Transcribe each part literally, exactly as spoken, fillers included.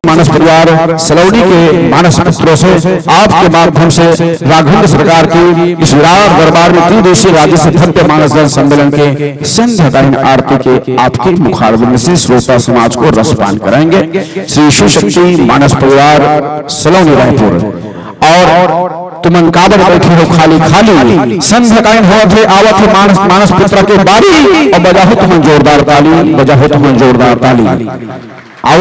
मानस परिवार सलोनी के मानस पुत्रों से आपके माध्यम से राघवेंद्र सरकार की इस विराट दरबार में त्रिदिवसीय राज्य से भव्य मानस जन सम्मेलन के संध्याकालीन आरती के आपके मुखारविंद से श्रोता समाज को रसपान कराएंगे। श्री शिव शक्ति मानस परिवार सलोनी रायपुर। और तुमन काबर बैठे हो खाली खाली? संध्याकालीन होवत हे, आवत हे मानस, मानस पुत्र के बारी, और बजाहो तुमन जोरदार ताली, बजाहो तुमन जोरदार ताली। आओ।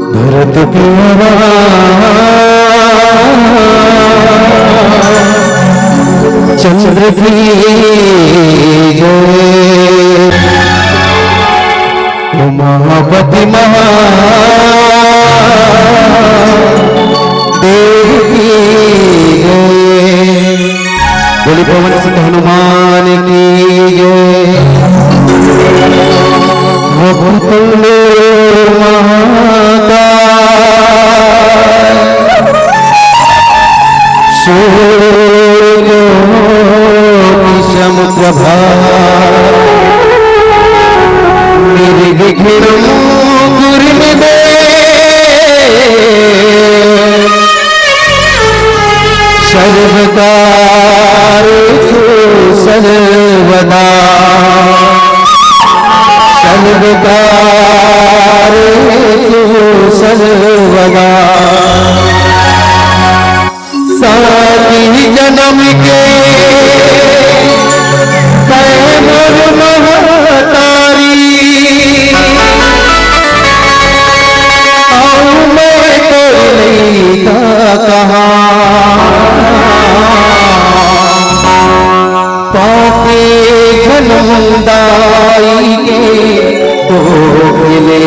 भरत पियरा चंद्र की जय, उमापति महादेव की जय। बोली पवन सिंह हनुमान की जय। वक्रतुंड महाकाय सूर्यकोटि समप्रभा निर्विघ्नं कुरु मे देव। सर्वकारेषु सर्वदा, सर्वकारेषु सर्वदा। सात ही जन्म के तैं मोर महतारी, अउ मैं तोर लइका कहाँ। पाके जन्म दाई के कोख ले,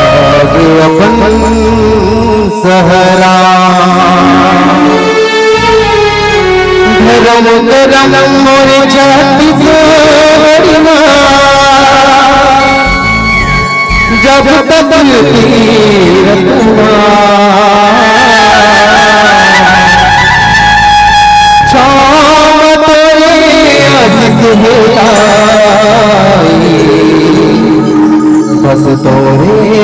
भाग अपन सहरा। धरम करम मोर छत्तीसगढ़ मा, जब तक तीरथ मा छाँव तोरे आशीष हे ताई, बस तोरे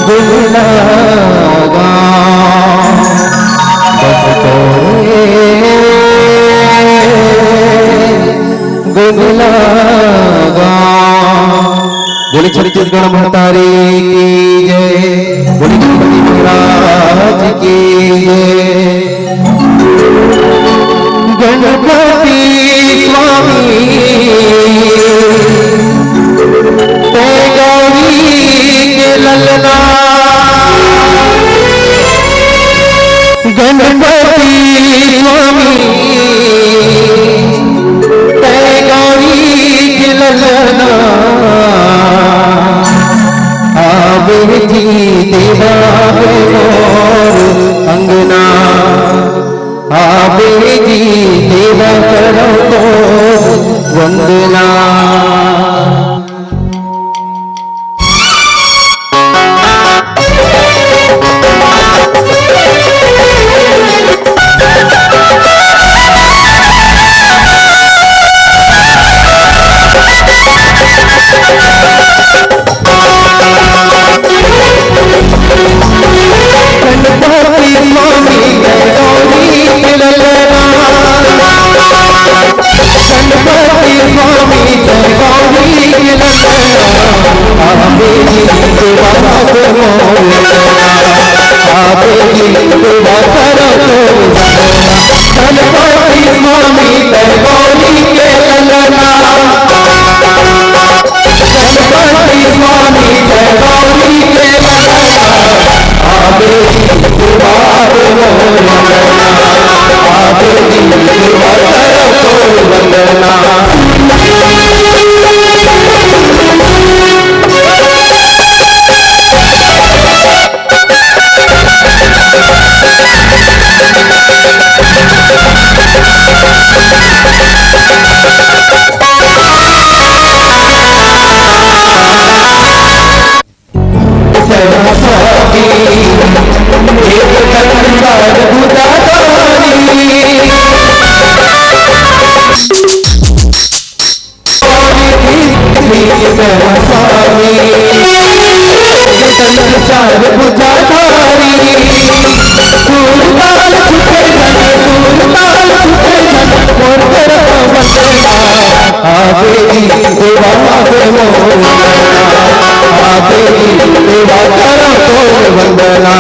गुण गावँ, बस तोरे बोले छत्तीसगढ़ महतारी की जय, बोले गणपति महाराज की जय। गणपति स्वामी, तैं गौरी के ललना। गणपति स्वामी, तैं गौरी के ललना। आवे जी देवा मोर अंगना। आवे जी देवा करौं तोर वंदना। गणपति स्वामी जय गौरी के ललना। गणपति स्वामी जय गौरी के ललना। आवे जी देवा मोर अंगना। आवे जी देवा करौं तोर वंदना। गणपति स्वामी जय गौरी के ललना। गणपति स्वामी जय गौरी के ललना। आवे जी देवा मोर अंगना। आवे जी देवा करौं तोर वंदना। आवे जी देवा मोर अंगना। आवे जी देवा करौं तोर वंदना।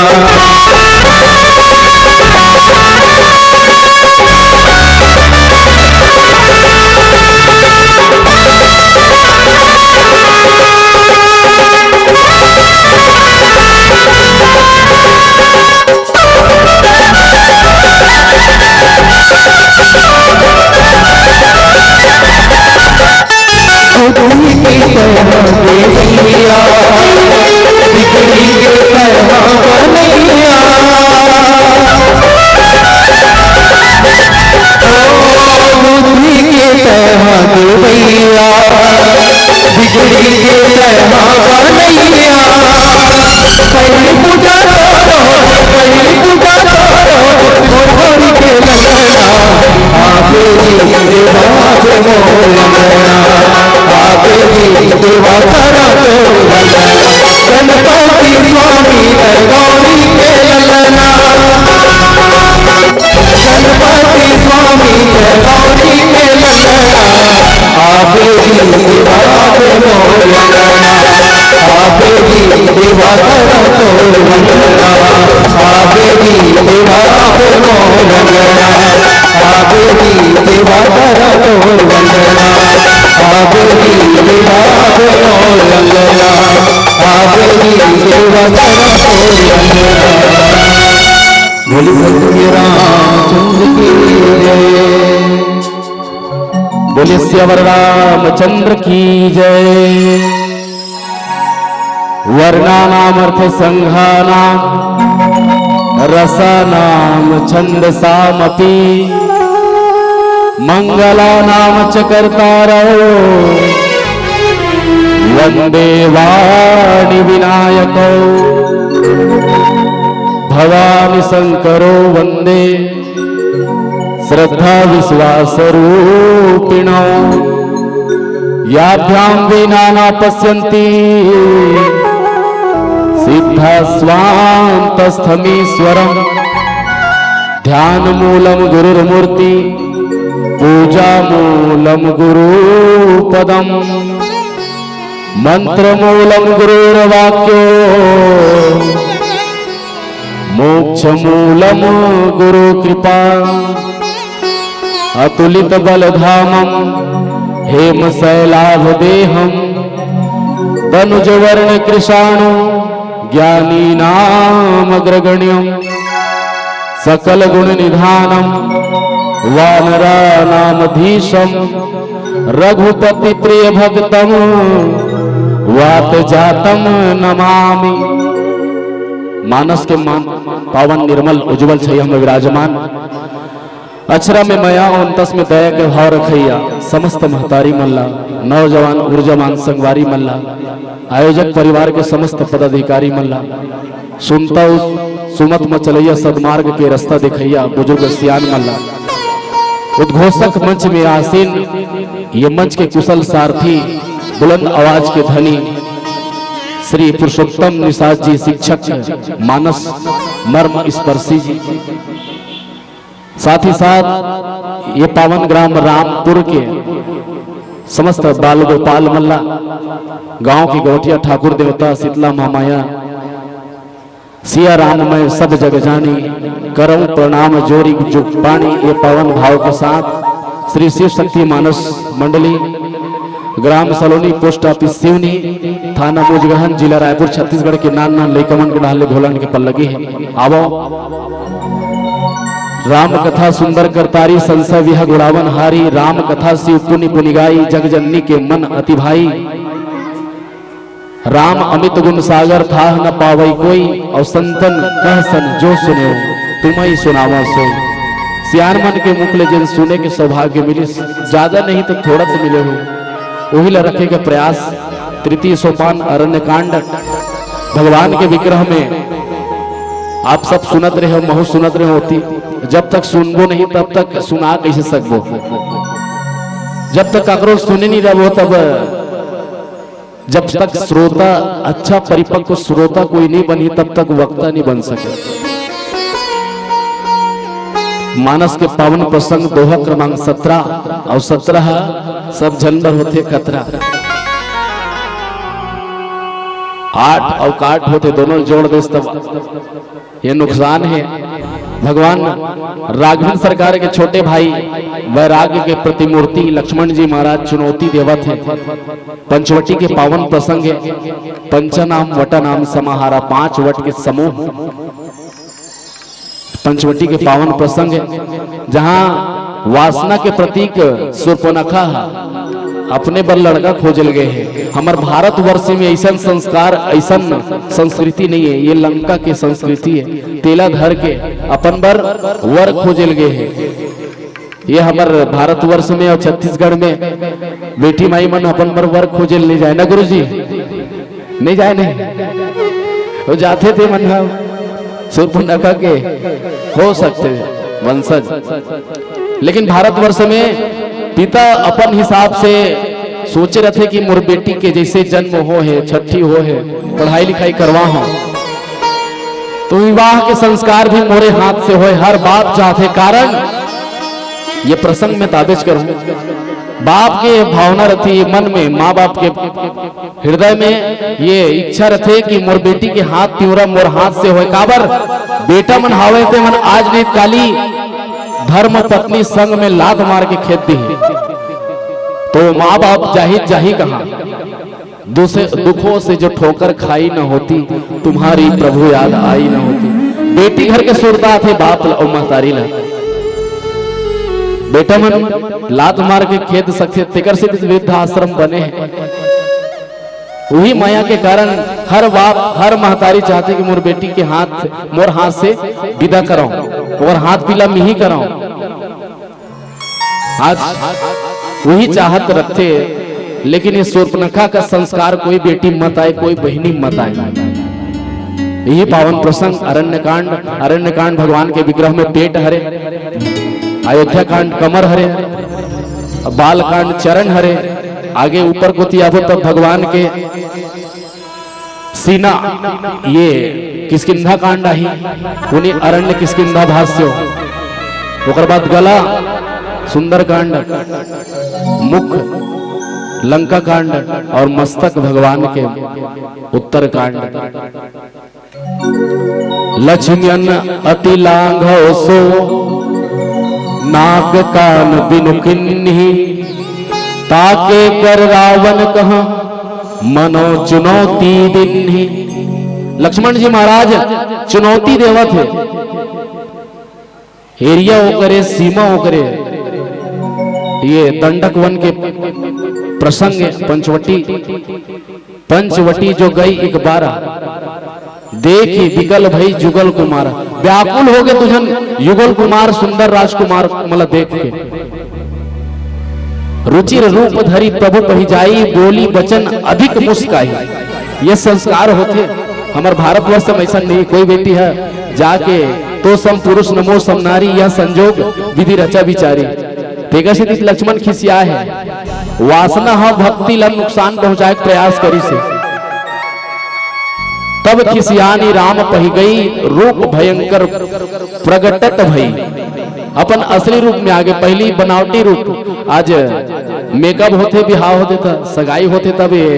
बिगड़ी के तैं हा बनैया। पहली पूजा तोरो, पहली पूजा तोरो, मोर होरी के ललना। आवे जी देवा मोर अंगना। आवे जी देवा करौं तोर वंदना। गणपति स्वामी जय गौरी के ललना। गणपति स्वामी जय गौरी के ललना। आवे जी देवा मोर अंगना। आवे जी देवा करौं तोर वंदना। आवे जी देवा मोर अंगना। आवे जी देवा करौं तोर वंदना। आवे जी देवा मोर अंगना। आवे जी देवा करौं तोर वंदना। बोलिए सतगुरु रामचंद्र की जय। बोलिए सियावर रामचंद्र की जय। वर्णानामर्थसंघानां रसानां छंदसामपि। मंगलानां च कर्तारौ वंदे वाणी विनायकौ। भवानी शंकरौ वंदे श्रद्धा विश्वास रूपिणौ। याभ्यां वीणा न पश्यन्ति सिद्धा स्वान्तस्थमीश्वरम्। ध्यान मूलं गुरुर्मूर्ति पूजा मूलं गुरुपदम्। मंत्रमूलं गुरुर्वाक्यो मोक्षमूलं गुरुकृपा। अतुलितबलधामं हेमशैलाभदेहं तनुजवर्णकृशाणु ज्ञानीनामग्रगण्यं सकलगुणनिधानं वानराणामधीशं रघुपतिप्रियभक्तं वातजातं नमामि। मानस के मान पावन निर्मल उज्जवल छइया में विराजमान अक्षरा में मया अउ अंतस में दया के भाव रखइया समस्त महतारी मन ला, नौजवान ऊर्जावान संगवारी मन ला, आयोजक परिवार के समस्त पदाधिकारी मन ला, सुनता उस सुमत म चलइया सदमार्ग के रास्ता दिखइया बुजुर्ग सियान मन ला, उद्घोषक मंच में आसीन ये मंच के कुशल सारथी, बुलंद आवाज के धनी श्री पुरुषोत्तम निषाद जी, शिक्षक मानस मर्म स्पर्शी जी, साथ ही साथ ये पावन ग्राम रामपुर के समस्त बाल गोपाल मल्ला, गांव की गौटिया ठाकुर देवता, शीतला महामाया, सिया राम मैं सब जग जानी, करम प्रणाम जोरी जुग पानी। ये पावन भाव के साथ श्री शिव शक्ति मानस मंडली, ग्राम सलोनी, पोस्ट ऑफिस सिवनी, थाना मुजगहन, जिला रायपुर, छत्तीसगढ़ के नान नान लइका मन के डहार ले घोलन के पल्लगी है। आवो। राम कथा सुंदर करतारी, संशय विहग उड़ावन हारी। राम कथा शिव पुनि पुनि गाई, जग जननी के मन अति भाई। राम अमित गुण सागर, थाह न पावई कोई, अउ संतन कह सन जो सुनेव, तुम्हई सुनावा सोई। सियान मन के मुख ले जेन सुने के सौभाग्य मिलिस, ज्यादा नहीं तो थोड़ा से मिले हुए, वही ला रखे के प्रयास। तृतीय सोपान अरण्य कांड, भगवान के विग्रह में आप सब सुनत रहे हो, महू सुनत रहे होती। जब तक सुनबो नहीं तब तक सुना कैसे सकबो? जब तक काकरो सुने नहीं रहबो तब, जब तक श्रोता, अच्छा परिपक्व श्रोता कोई नहीं बनी तब तक वक्ता नहीं बन सके। मानस के पावन प्रसंग दोहा क्रमांक सत्रह अउ सत्रह सब झन बर होथे खतरा। आठ अउ काट होथे, दोनों जोड़ देस तब ये नुकसान है। भगवान राघवेंद्र सरकार के छोटे भाई वैराग्य के प्रतिमूर्ति लक्ष्मण जी महाराज चुनौती देवत है। पंचवटी के पावन प्रसंग है, पंचा नाम वटा नाम समाहारा, पांच वट के समूह। पंचवटी के पावन प्रसंग है, जहां वासना के प्रतीक शूर्पणखा ह अपने बर लड़का खोजल गए है। हमर भारतवर्ष में ऐसन संस्कार, ऐसन संस्कृति नहीं है, ये लंका के संस्कृति है। तेला धर के अपन बर वर खोजल गए है। ये हमर भारतवर्ष में अउ छत्तीसगढ़ में बेटी माई मन अपन बर वर खोजे ले जाए ना गुरुजी, नहीं जाए नहीं, वो जाथे ते मन ह शूर्पणखा के हो सकथे वंशज, लेकिन भारतवर्ष में पिता अपन हिसाब से सोचे रथे कि मोर बेटी के जैसे जन्म हो है, छठी हो है, पढ़ाई लिखाई करवा हो, तो विवाह के संस्कार भी मोरे हाथ से होए, हर बाप चाहथे। कारण ये प्रसंग में ताबेज करूं, बाप के भावना रथी मन में, माँ बाप के हृदय में ये इच्छा रथे कि मोर बेटी के हाथ तिवरा मोर हाथ से होए। काबर? बेटा मन हावे ते मन आज नहीं काली धर्म पत्नी संग में लात मार के खेद दी। तो माँ बाप जाही जाही कहाँ? दुसे-, दुखों से जो ठोकर खाई न होती, तुम्हारी प्रभु याद आई न होती। बेटी घर के सुरता आथे बाप ल-, अउ महतारी ला। बेटा मन लात मार के खेद सकथे, तेकर से वृद्धाश्रम बने हैं। वही माया के कारण हर बाप, हर महतारी चाहथे कि मोर बेटी के हाथ, मोर हाथ से विदा कराओ, ओकर हाथ पीला मिही कराओ। आज वही चाहत रखथे, लेकिन ये शूर्पणखा का संस्कार कोई बेटी मत आए, कोई बहिनी मत आए। यही पावन प्रसंग अरण्य कांड, अरण्य कांड भगवान के विग्रह में पेट हरे, अयोध्या कांड कमर हरे, बाल कांड चरण हरे। आगे ऊपर कोती आबो तब भगवान के सीना, ये किष्किंधा कांड आही, पुनि अरण्य किष्किंधा भाष्यो। ओकर बाद गला, सुंदरकांड, मुख, लंका कांड और मस्तक भगवान के उत्तर कांड। लक्ष्मण अति लांघव सो नाक कान बिनु किन्ही, ताके कर रावण कहा मनो चुनौती दिन्ही। लक्ष्मण जी महाराज चुनौती देवत हे, एरिया ओकरे, सीमा ओकरे। ये दंडक वन के प्रसंग हे, पंचवटी, पंचवटी जो गई एक बारा, देखी बिकल भई जुगल कुमार। व्याकुल हो गए तुझन युगल कुमार, सुंदर राजकुमार मला देख के। रुचिर रूप धरी प्रभु पहि जाई, बोली बचन अधिक मुस्काई। ये संस्कार होथे। हमर भारतवर्ष में ऐसा नहीं, कोई बेटी है जाके तो सम पुरुष नमो सम नारी, यह संजोग विधि रचा विचारी। तेकर से लक्ष्मण खिसिया है, वासना ह भक्ति ला नुकसान पहुंचाए के प्रयास करिस हे। तब खिसियानी राम पहि गई, रूप भयंकर प्रगटत भई। अपन असली रूप में आगे, पहली बनावटी रूप। आज मेकअप होथे, बिहाव होथे, त सगाई होथे, तब ये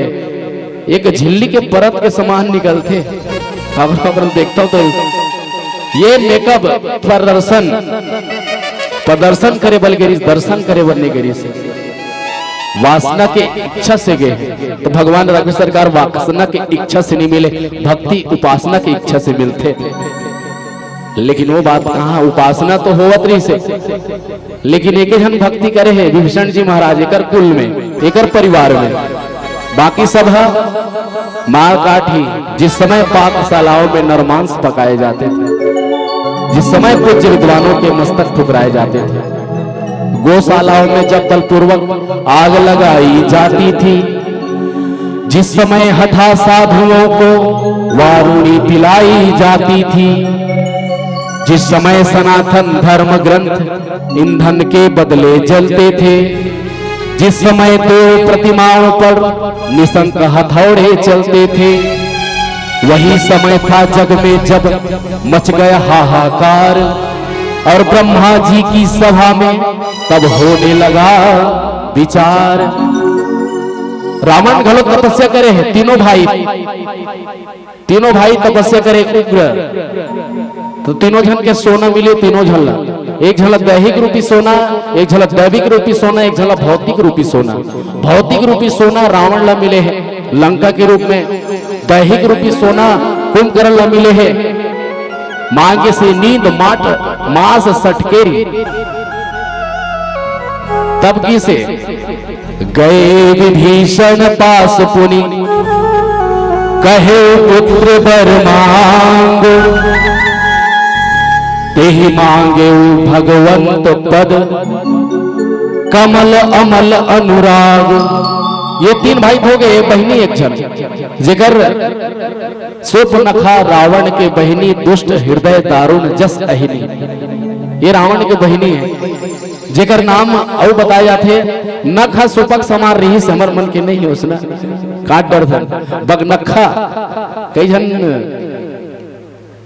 एक झिल्ली के परत के समान निकलथे। अब, अब देखता हूँ तो ये मेकअप प्रदर्शन, प्रदर्शन करे बर गिरिस, दर्शन करे बर नहीं गिरिस। वासना के इच्छा से गए, तो भगवान राघवेश्वर सरकार वासना के इच्छा से नहीं मिले, भक्ति उपासना के इच्छा से मिलथे। लेकिन वो बात कहाँ, उपासना तो होवत रहिस हे, लेकिन एके झन भक्ति करे हे विभीषण जी महाराज, एकर कुल में, एकर परिवार में, बाकी सब ह मार काट ही। जिस समय पाकशालाओं में नरमांस पकाए जाते थे, जिस समय पूज्य विद्वानों के मस्तक ठुकराए जाते थे, गौशालाओं में जब बलपूर्वक आग लगाई जाती थी, जिस समय हठा साधुओं को वारुणी पिलाई जाती थी, जिस समय सनातन धर्म ग्रंथ ईंधन के बदले जलते थे, जिस समय देव प्रतिमाओं पर निशंक हथौड़े चलते थे, वही समय था जग में जब मच गया हाहाकार और ब्रह्मा जी की सभा में तब होने लगा विचार। रावण घलो तपस्या करे हे, तीनों भाई, तीनों भाई तपस्या करे उग्र। तो तीनों झन के सोना मिले, तीनों झन ला, एक झन ला दैहिक रूपी सोना, एक झन ला दैविक रूपी सोना, एक झन ला भौतिक रूपी सोना। भौतिक रूपी सोना रावण ला मिले हे लंका के रूप में, दैहिक रूपी सोना कुंभकर्ण ला मिले हे। मांगे से नींद माट मास सटकेरी। तब की से गए विभीषण पास पुनि, कहे पुत्र बर मांग। तेहि मांगे भगवंत पद, कमल अमल अनुराग। ये तीन भाई हो गए, बहिनी एक झन, जेकर सुपनखा रावण के बहिनी दुष्ट हृदय दारुण जस अहिनी। ये रावण के बहिनी हे, जेकर नाम अउ बताए जाथे, नख ह सुपक समान रिहिस, हमर मन के नहीं हे ओसना, काट डरथन। बगनखा, कई झन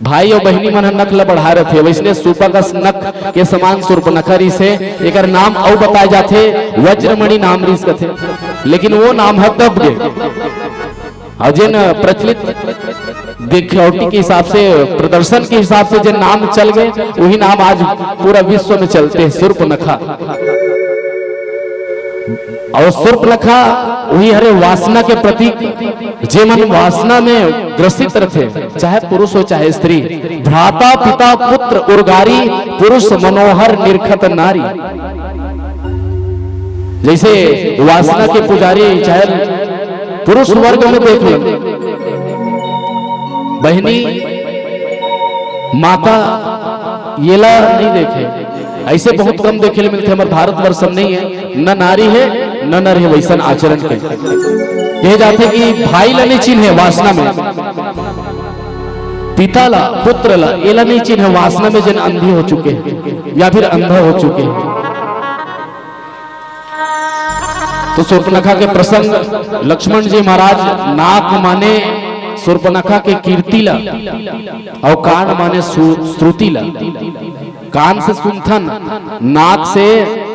भाई अउ बहिनी मन ह नख ल बढ़ाए रथे, वइसने सुपक अस नख के समान सुर्पनखा रिहिस हे। एकर नाम अउ बताए जाथे, वज्रमणि नाम रिहिस कथे, लेकिन वो नाम ह दब गे। अउ जेन प्रचलित दिखौटी के हिसाब से, प्रदर्शन के हिसाब से जेन नाम चल गे, वही नाम आज पूरा विश्व में चलथे, सुर्पनखा। अउ सुर्पनखा वही हरे वासना के प्रतीक, जेमन वासना में ग्रसित रथे, चाहे पुरुष हो चाहे स्त्री। भ्राता पिता पुत्र उर्गारी, पुरुष मनोहर निरखत नारी। जैसे वासना के पुजारी, चाहे पुरुष वर्ग में देख लो, बहिनी, माता, येला नहीं देखे, ऐसे बहुत कम देखे ले मिलथे। हमर भारतवर्ष में नहीं हे, न नारी हे, न नर हे वैसन आचरण के। कहे जाथे कि भाई ला नहीं चिन्हे वासना में, पिता ला, पुत्र ला, एला नहीं चिन्हे वासना में, जेन अंधी हो चुके हे या फिर अंधा हो चुके हे। तो सुर्पनखा के प्रसंग, लक्ष्मण जी महाराज नाक माने सुर्पनखा के कीर्ति ला, अउ कान माने सु-, श्रुति ला। कान से सुनथन, नाक से,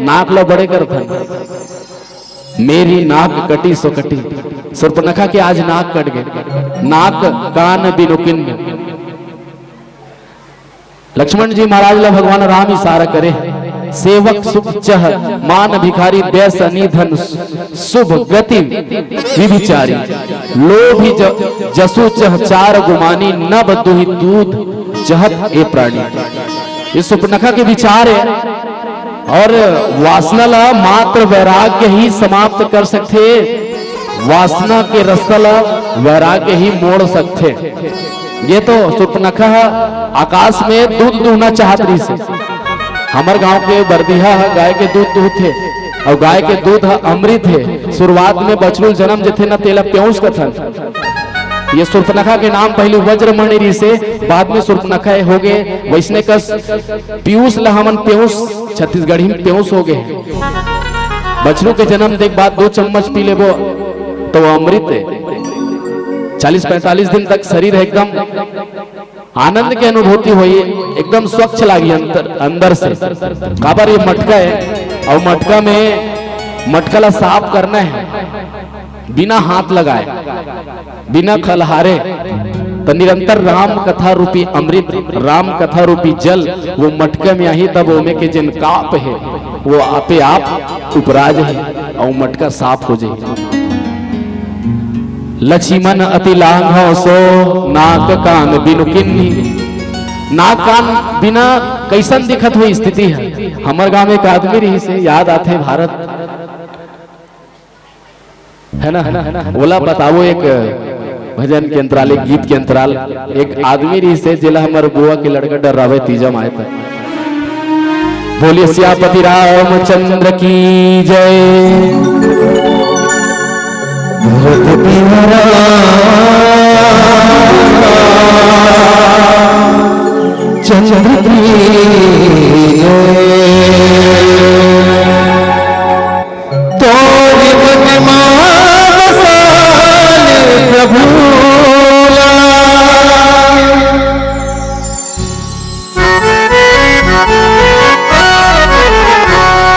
नाक ला बड़े करथन। मेरी नाक कटी सो कटी। सुर्पनखा के आज नाक कट गे। नाक कान बिनु किन्न। लक्ष्मण जी महाराज ला भगवान राम इशारा करे, सेवक सुख चह मान भिखारी, व्यसनी धन शुभ गति विभिचारी, लोभी ज-, जसु चह चार गुमानी, नभ दुहि दूध चहत ए प्राणी। ये सुर्पनखा के विचार है। और वासना ला मात्र वैराग्य ही समाप्त कर सकथे, वासना के रस्ता ला वैराग्य ही मोड़ सकथे। ये तो सुर्पनखा ह आकाश में दूध दूहना चाहत रहिसे। हमर गांव के बरदिहा ह गाय के दूध दूहथे, और गाय के दूध ह अमृत हे। शुरुआत में बछरू जनम जथे न, तेला प्योस कथन। ये सुर्पनखा के नाम पहली वज्रमणि रहिसे, बाद में सुर्पनखा हो गे। वैसने कस पीयूष ला हमन पेऊस, छत्तीसगढ़ी में पेऊस हो गे हे। बछरू के जन्म देख बाद दो चम्मच पी लेबो तो वो अमृत है। चालीस पैंतालीस दिन तक शरीर एकदम आनंद के अनुभूति होई, एकदम स्वच्छ लागी अंतर, अंदर से। काबर ये मटका है, और मटका में, मटका ला साफ करना है बिना हाथ लगाए, बिना खलहारे। त निरंतर राम कथा रूपी अमृत, राम कथा रूपी जल वो मटका में आही, तब ओमे के जेन काप है वो आपे आप उपराज है और मटका साफ हो जाए। लछिमन अति लांघव सो नाक कान बिनु किन्ही। नाक कान बिना कैसन दिखत हो स्थिति है। हमर गांव में एक आदमी रहिसे, याद आथे भारत, है ना? ओला बताओ, एक भजन के अंतराल, एक गीत के अंतराल, एक आदमी रहिसे जेला हमर बुआ के लड़का डरावे तीजा माय त। बोलिए सियापति रामचंद्र की जय। भरत पिया रामचंद्र की जय। तोर मन मा बसा ले प्रभु ला।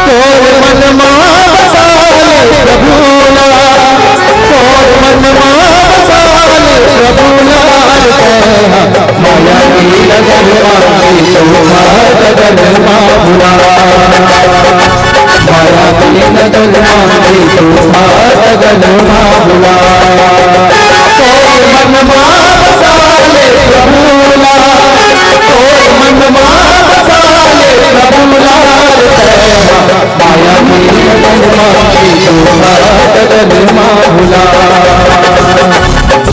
तोर मन मा बसा ले प्रभु ला। तोर मन मा बसा ले प्रभु ला। माया के नगर मा भी तो गगन मा बुला। माया के नगर मा भी तो गगन मा बुला। तोर मन मा बसा ले प्रभु ला। तोर मन मा बसा ले प्रभु ला। माया के नगर मा भी तो गगन मा बुला।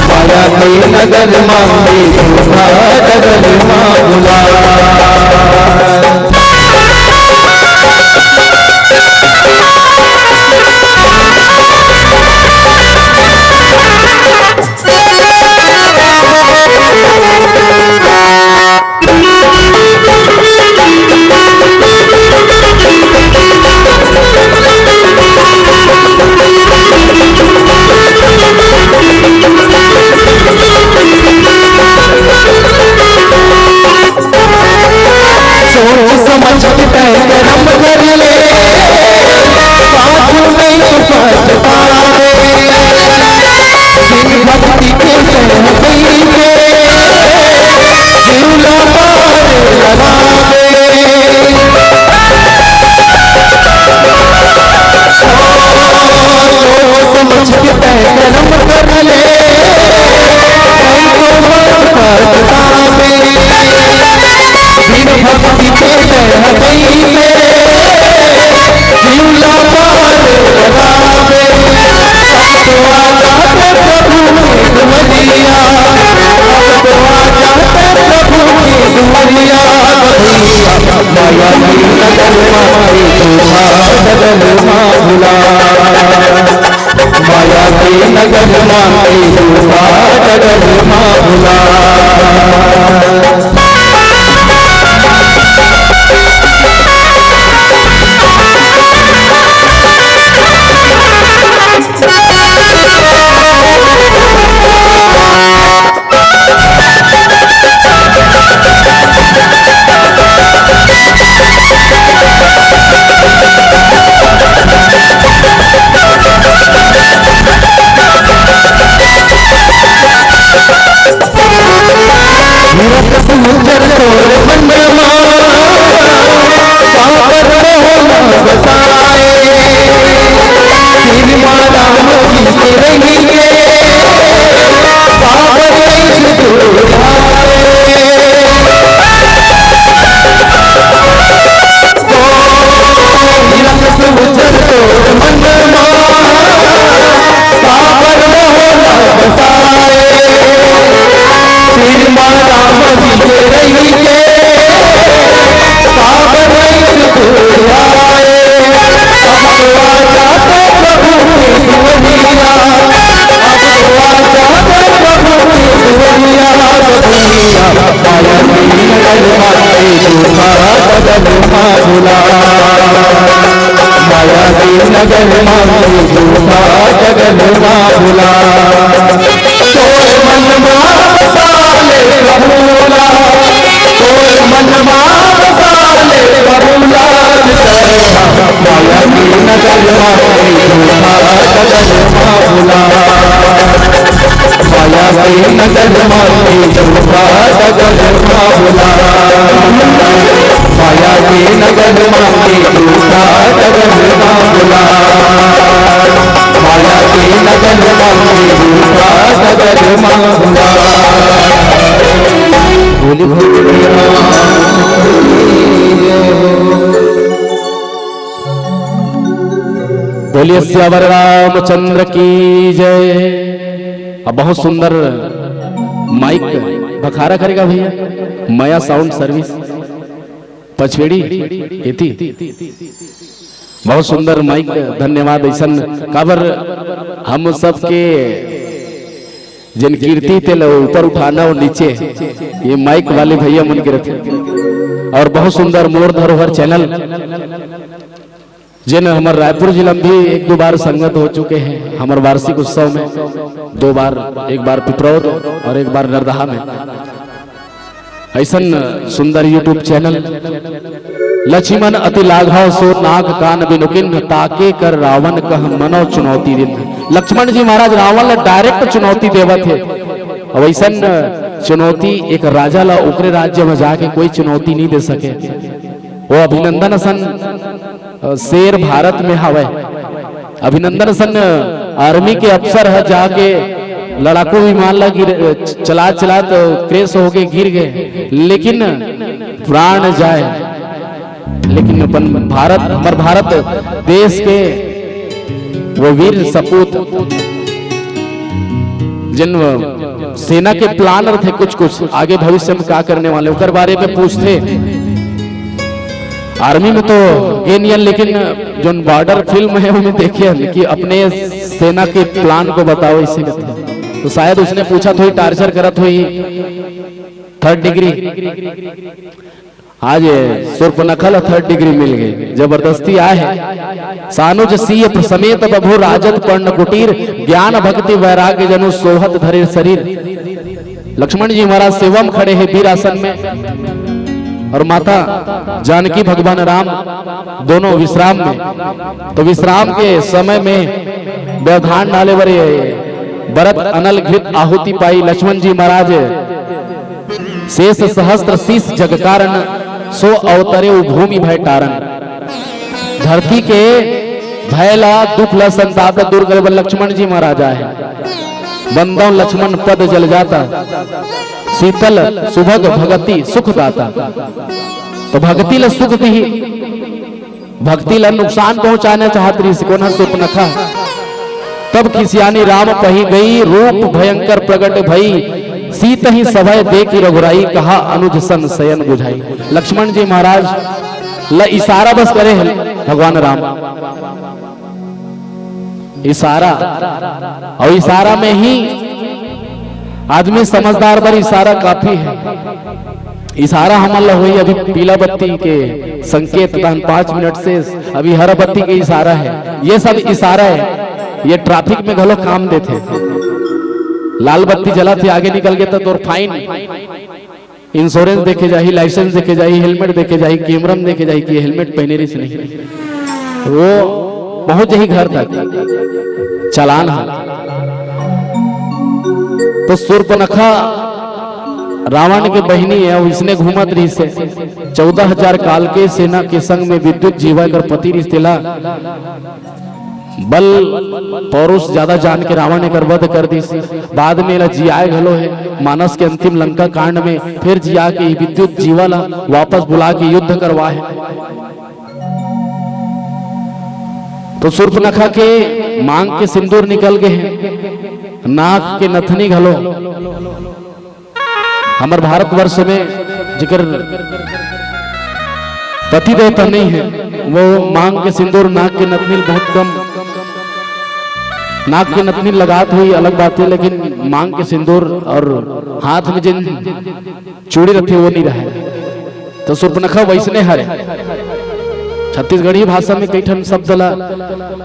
माया के नगर मा भी तो गगन मा बुला। सोच समझ के तय करम कर ले, पाछू नहीं पछतावे। बिन भक्ति के तय कइसे, जीव ला पार लगावे। सोच समझ के तय करम कर ले, तय तो मत पछतावे। बिन भक्ति के तय कइसे, जीव ला पार लगावे। अब तो आ जाते प्रभु के दुआरिया, अब तो आ जाते प्रभु के दुआरिया। माया की नगर मा भी तो गगन मा बुला। माया के नगर मा भी तो गगन मा बुला। माया के नगर मा झूठा जगन मा भुला। तोर मन मा बसा ले बबूला, तोर मन मा बसा ले बबूला। माया के नगर मा झूठा जगन मा भुला। माया के नगर मा झूठा जगन मा भुला। माया के नगर मा झूठा जगन मा भुला। माया के नगर मा झूठा जगन मा भुला। बोली बोली। बोलिए सियावर रामचंद्र की जय। अब बहुत सुंदर माइक भखारा करेगा भैया, माया साउंड सर्विस पचपेड़ी एती। बहुत सुंदर माइक, धन्यवाद। ऐसन काबर हम सबके जिन कीर्ति तेल ऊपर उठाना और नीचे ये माइक वाले भैया मन के रहते। और बहुत सुंदर मोर धरोहर चैनल, जिन हमर रायपुर जिला में भी एक दो बार संगत हो चुके हैं, हमर वार्षिक उत्सव में दो बार, एक बार पिपरौद और एक बार नरदहा में। ऐसन सुंदर YouTube चैनल। लक्ष्मण अति लाघव सो नाग कान बिनुकिन, ताके कर रावण कह मनो चुनौती दिन। लक्ष्मण जी महाराज रावण ला डायरेक्ट चुनौती देवत हे। अब ऐसन चुनौती एक राजा ला ओकरे राज्य में जाके कोई चुनौती नहीं दे सके। वो अभिनंदन असन अ, शेर भारत में हवय। अभिनंदन असन आर्मी के अफसर ह जाके लड़ाकू विमान ला गिर, चला चला तो क्रैश होके गिर गए, लेकिन प्राण जाए, लेकिन अपन भारत, हमर भारत देश के वो वीर सपूत जिन सेना के प्लानर थे, कुछ कुछ आगे भविष्य में का करने वाले, ओकर बारे में पूछते। आर्मी में तो गे नियन, लेकिन जोन बॉर्डर फिल्म है, ओमे देखे हन कि अपने सेना के प्लान को बताओ, इसे कहते हैं। तो शायद उसने पूछा, थोड़ी टार्चर करत हुई थर्ड डिग्री। आज सूर्पनखा ला थर्ड डिग्री मिल गई, जबरदस्ती आए है। सानुज सीय समेत बभु राजत पर्ण कुटीर, ज्ञान भक्ति वैराग्य जनु सोहत धरे शरीर। लक्ष्मण जी महाराज सेवा में खड़े हैं वीर आसन में, और माता जानकी भगवान राम दोनों विश्राम में। तो विश्राम के समय में व्यवधान डाले बर ये बरत अनल घृत आहुति पाई। लक्ष्मण जी महाराज शेष सहस्त्र शीश जग कारण, सो अवतरे उ भूमि भय टारन। धरती के भय ला, दुख ला, संताप ला दूर करे बर लक्ष्मण जी महाराज आए। वंदन लक्ष्मण पद जल जाता, शीतल सुभग भगति सुख दाता। तो भक्ति ला सुख दी, भक्ति ला नुकसान पहुंचाना चाहत रहिस कोन ह, सूर्पनखा। तब खिसियानी राम पही गई, रूप भयंकर प्रगट भई। सीत ही सभय देखि रघुराई, कहा अनुज सन सयन बुझाई। लक्ष्मण जी महाराज ला इशारा बस करे हे भगवान राम, इशारा। और इशारा में ही आदमी समझदार बर इशारा काफी है। इशारा हमन ला होई अभी पीला बत्ती के संकेत, तहन पाँच मिनट से अभी हरा बत्ती के इशारा है। ये सब इशारा है, ये ट्रैफिक में घलो काम देथे। लाल बत्ती जलत हे, आगे निकल गे त तोर फाइन, इंश्योरेंस देखे जाही, लाइसेंस देखे जाही, हेलमेट देखे जाही, कैमरा में देखे जाही कि हेलमेट पहने रहिस नहीं, वो पहुंच जाही घर तक चालान ह। तो सूर्पनखा रावण के बहिनी है, अउ इसने घूमत रहिस हे। चौदह हजार काल के सेना के संग में विद्युत जीवा कर पति रहिस, तेला बल पौरुष ज्यादा जान के रावण एकर वध कर दिस। बाद में एला जियाए घलो हे, मानस के अंतिम लंका कांड में फिर जिया के ही विद्युत जीवा ला वापस बुला के युद्ध करवा हे। तो सूर्पनखा के मांग के सिंदूर निकल गए हैं, नाक के नथनी घलो। हमर भारतवर्ष में जेकर पति देवता नहीं है, वो मांग के सिंदूर, नाक के नथनी बहुत कम, नाक के नथनी लगात हुई अलग बात है, लेकिन मांग के सिंदूर और हाथ में जिन चूड़ी रखे वो नहीं रहा है। तो सूर्पनखा वैसने हरे। छत्तीसगढ़ी भाषा में कई ठन शब्द ला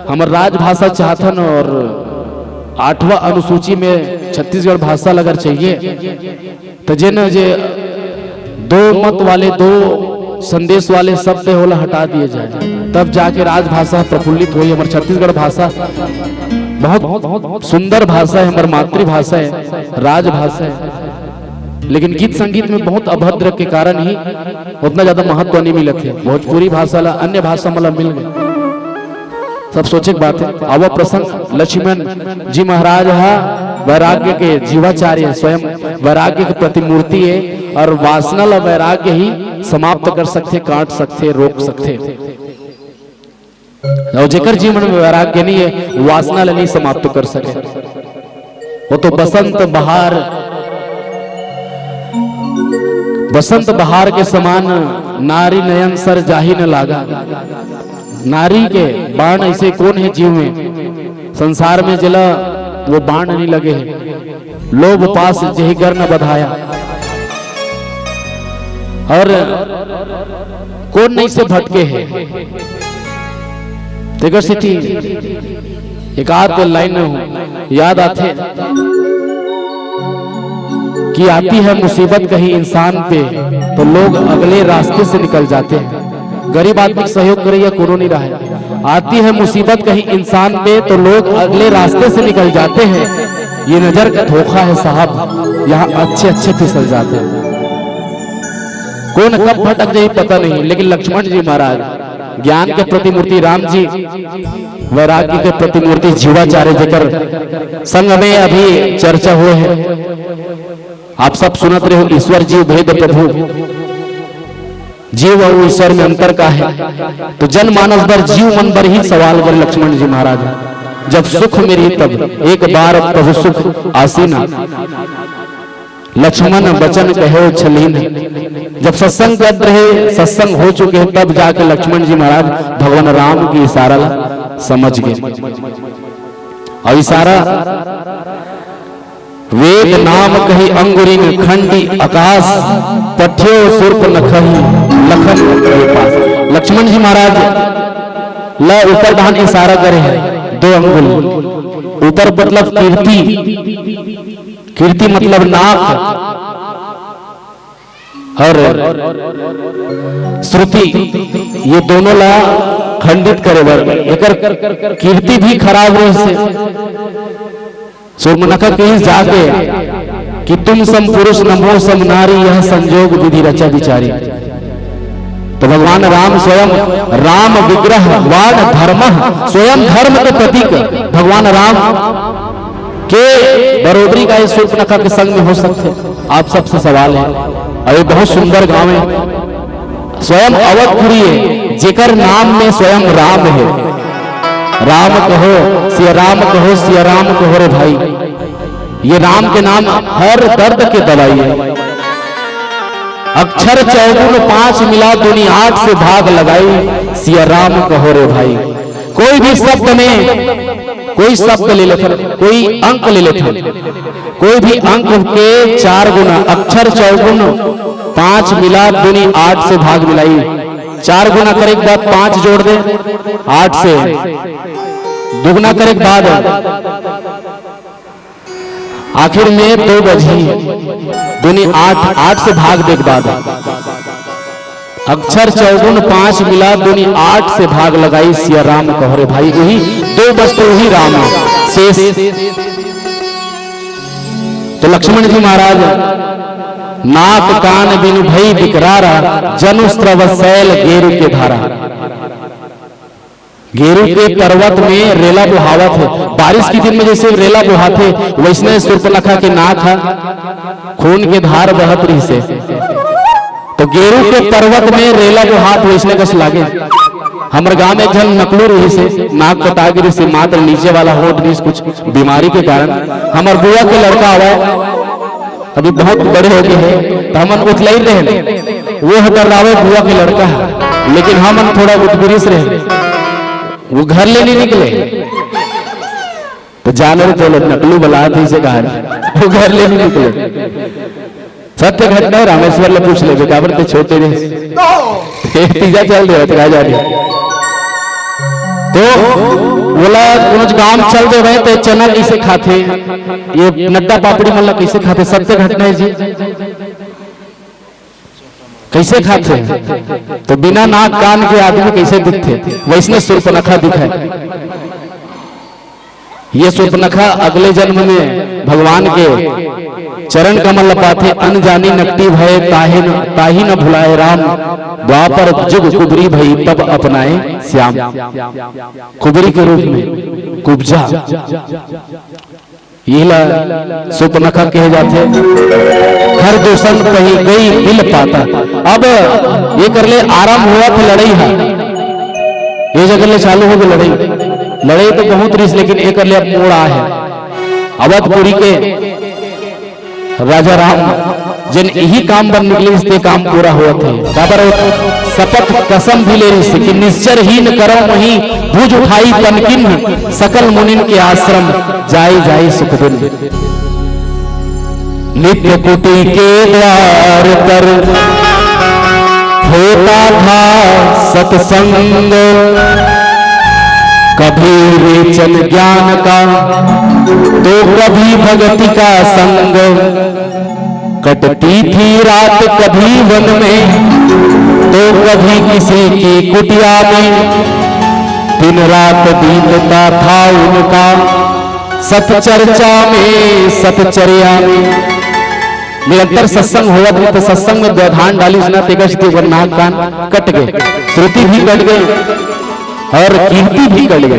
हमर राजभाषा चाहथन और आठवां अनुसूची में छत्तीसगढ़ भाषा ला अगर चाहिए, तो जेन जे दो मत वाले, दो संदेश वाले शब्द हे, ओला हटा दिए जाए, तब जाके राजभाषा प्रफुल्लित होही। हमर छत्तीसगढ़ भाषा बहुत सुंदर भाषा हे, हमर मातृभाषा हे, राजभाषा हे, लेकिन गीत संगीत में बहुत अभद्र के कारण ही उतना ज्यादा महत्व नहीं मिलत हे। भोजपुरी भाषा ला अन्य भाषा मन ला मिल गए। सब सोचे के बात हे। आवा प्रसंग लक्ष्मण जी महाराज हा वैराग्य के जीवाचार्य हे, स्वयं वैराग्य के प्रतिमूर्ति हे और वासना ला वैराग्य ही समाप्त कर सकथे, काट सकथे, रोक सकथे। और जेकर जीवन में वैराग्य नहीं हे, वासना ला नहीं समाप्त कर सके। वो तो बसंत बहार, बसंत बहार के समान नारी नयन सर जाहि न लागा। नारी के बाण ऐसे कौन हे जीव में, संसार में जेला वो बाण नहीं लगे हे। लोभ पास जेहि गर न बधाया। और कौन नहीं से भटके हे। तेकर सेती एक आध लाइन याद आथे कि आती है मुसीबत कहीं इंसान पे तो लोग अगले रास्ते से निकल जाते हैं। गरीब आदमी के सहयोग करे या कोनो नहीं रहे। आती है मुसीबत कहीं इंसान पे तो लोग अगले रास्ते से निकल जाते हैं। ये नजर का धोखा है साहब, यहाँ अच्छे अच्छे फिसल जाते हैं। कौन कब भटक जाए पता नहीं, लेकिन लक्ष्मण जी महाराज ज्ञान के प्रतिमूर्ति राम जी, वैराग्य के प्रतिमूर्ति जीवाचार्य, जेकर संग में अभी चर्चा हुए है, आप सब सुनत रहे हो, ईश्वर जीव भेद प्रभु, जीव और ईश्वर में अंतर का है। तो जनमानस बर, जीव मन बर ही सवाल कर लक्ष्मण जी महाराज, जब सुख में रही तब एक बार प्रभु सुख आसीना। लक्ष्मण बचन कहे छलीन। जब सत्संग कर रहे, सत्संग हो चुके हैं, तब जाके लक्ष्मण जी महाराज भगवान राम की इशारा ला समझ गए। और इशारा, वेद नाम कही अंगुरिन खंडी आकाश, पठ्यो सूर्प नखही लखन के पास। लक्ष्मण जी महाराज ला ऊपर डाहन इशारा करे हैं, दो अंगुल ऊपर, मतलब कीर्ति, कीर्ति मतलब नाक और श्रुति, ये दोनों ला खंडित करे बर, एकर कीर्ति भी खराब रहिसे। सूर्पनखा कहिस जाके कि तुम सम पुरुष न मोह सम नारी, यह संजोग विधि रचा बिचारी। तो भगवान राम स्वयं राम विग्रह वान धर्म, स्वयं धर्म के प्रतीक भगवान राम के बरोबरी का ये सूर्पनखा के संग में हो सकथे? आप सबसे सवाल है। और ये बहुत सुंदर गांव है, स्वयं अवधपुरी है, जेकर नाम में स्वयं राम है। राम कहो सिया राम, कहो सिया राम कहो रे भाई। ये राम के नाम हर दर्द के दवाई है। अक्षर चौगुन पांच मिला दुनी आठ से भाग लगाई, सिया राम कहो रे भाई। कोई भी शब्द में, कोई शब्द ले लेथन, कोई अंक ले लेथन, कोई भी अंक के चार गुना, अक्षर चौगुन पांच मिला दुनी आठ से भाग मिलाई, चार गुना करे के बाद पांच जोड़ दे, आठ से दुगुना करे के बाद आखिर में दो बजी, दुनी आठ, आठ से भाग दे के बाद अक्षर चौगुन पांच मिला दुनी आठ से भाग लगाई, सिया राम कहो रे भाई। वही दो बजते वही राम है। शेष तो लक्ष्मण जी महाराज, नाक कान बिनु भई बिकरारा, जनु स्रव सैल गेरु के धारा। गेरू के पर्वत में रेला बोहावत हे। बारिश के दिन में जैसे रेला बोहाथे, वैसने सूर्पनखा के नाक ह खून के धार बहत रहिसे। तो गेरू के पर्वत में रेला बोहात वैसने कस लागे। हमर गांव में एक झन नकलू रहिसे, नाक कटा गे रहिसे, मात्र नीचे वाला होठ रहिस कुछ बीमारी के कारण। हमर बुआ के लड़का आवा, अभी बहुत बड़े हो गए हैं, तो हमन उतलई रहे, वो हटरावे बुआ के लड़का है, लेकिन हमन थोड़ा उतबिरिस रहे, वो घर ले नहीं निकले। तो जाने तो लोग नकलू बला थे इसे कहा, वो घर ले नहीं निकले। सत्य घटना हे, रामेश्वर ले पूछ लेबे, काबर ते छोटे रहे। ए, तीजा चल दे, तो कहा जा रही। तो बोला, कोनो काम चल दे भाई, ते चना कैसे खाथे, ये नड्डा पापड़ी मन ला कैसे खाथे? सत्य घटना हे जी। कैसे खाथे? तो बिना नाक कान के आदमी कैसे दिखथे, वैसने सूर्पनखा दिखय। ये सूर्पनखा अगले जन्म में भगवान के चरण कमल ल पाथे। अन जानी नकटी भय ताहि न, ताहि न भुलाए राम, द्वापर जुग कुबरी भई तब अपनाए श्याम। कुबरी के रूप में कुब्जा। इला सूर्पनखा कहे जाथे। खर दूषण पही गई बिल पाता। अब ये कर ले, आरंभ होवत हे लड़ई हा, ये जगह ले चालू होगे लड़ई। लड़ई तो बहुत रिहिस, लेकिन ये कर ले अब मोड़ आ हे। अवधपुरी के राजा राम जेन इही काम बर निकलिस, ते काम पूरा होवत हे। काबर शपथ कसम भी ले रिहिस कि निश्चर ही न करो मही भुज उठाई तन किन्ह, सकल मुनिन के आश्रम जाई जाई सुख दिन। नित्य कुटी के द्वार पर होता था सत्संग, कभी विवेचन ज्ञान का तो कभी भगति का संग। कटती थी रात कभी वन में तो कभी किसी की कुटिया में, दिन रात बीतता था उनका सत चर्चा में, सत चर्या में। निरंतर सत्संग होवत हे, तो सत्संग में व्यवधान डालिस ना, तेकर सेती ओकर नाक कान कट गे। श्रुति भी कट गे और कीर्ति भी कट गे।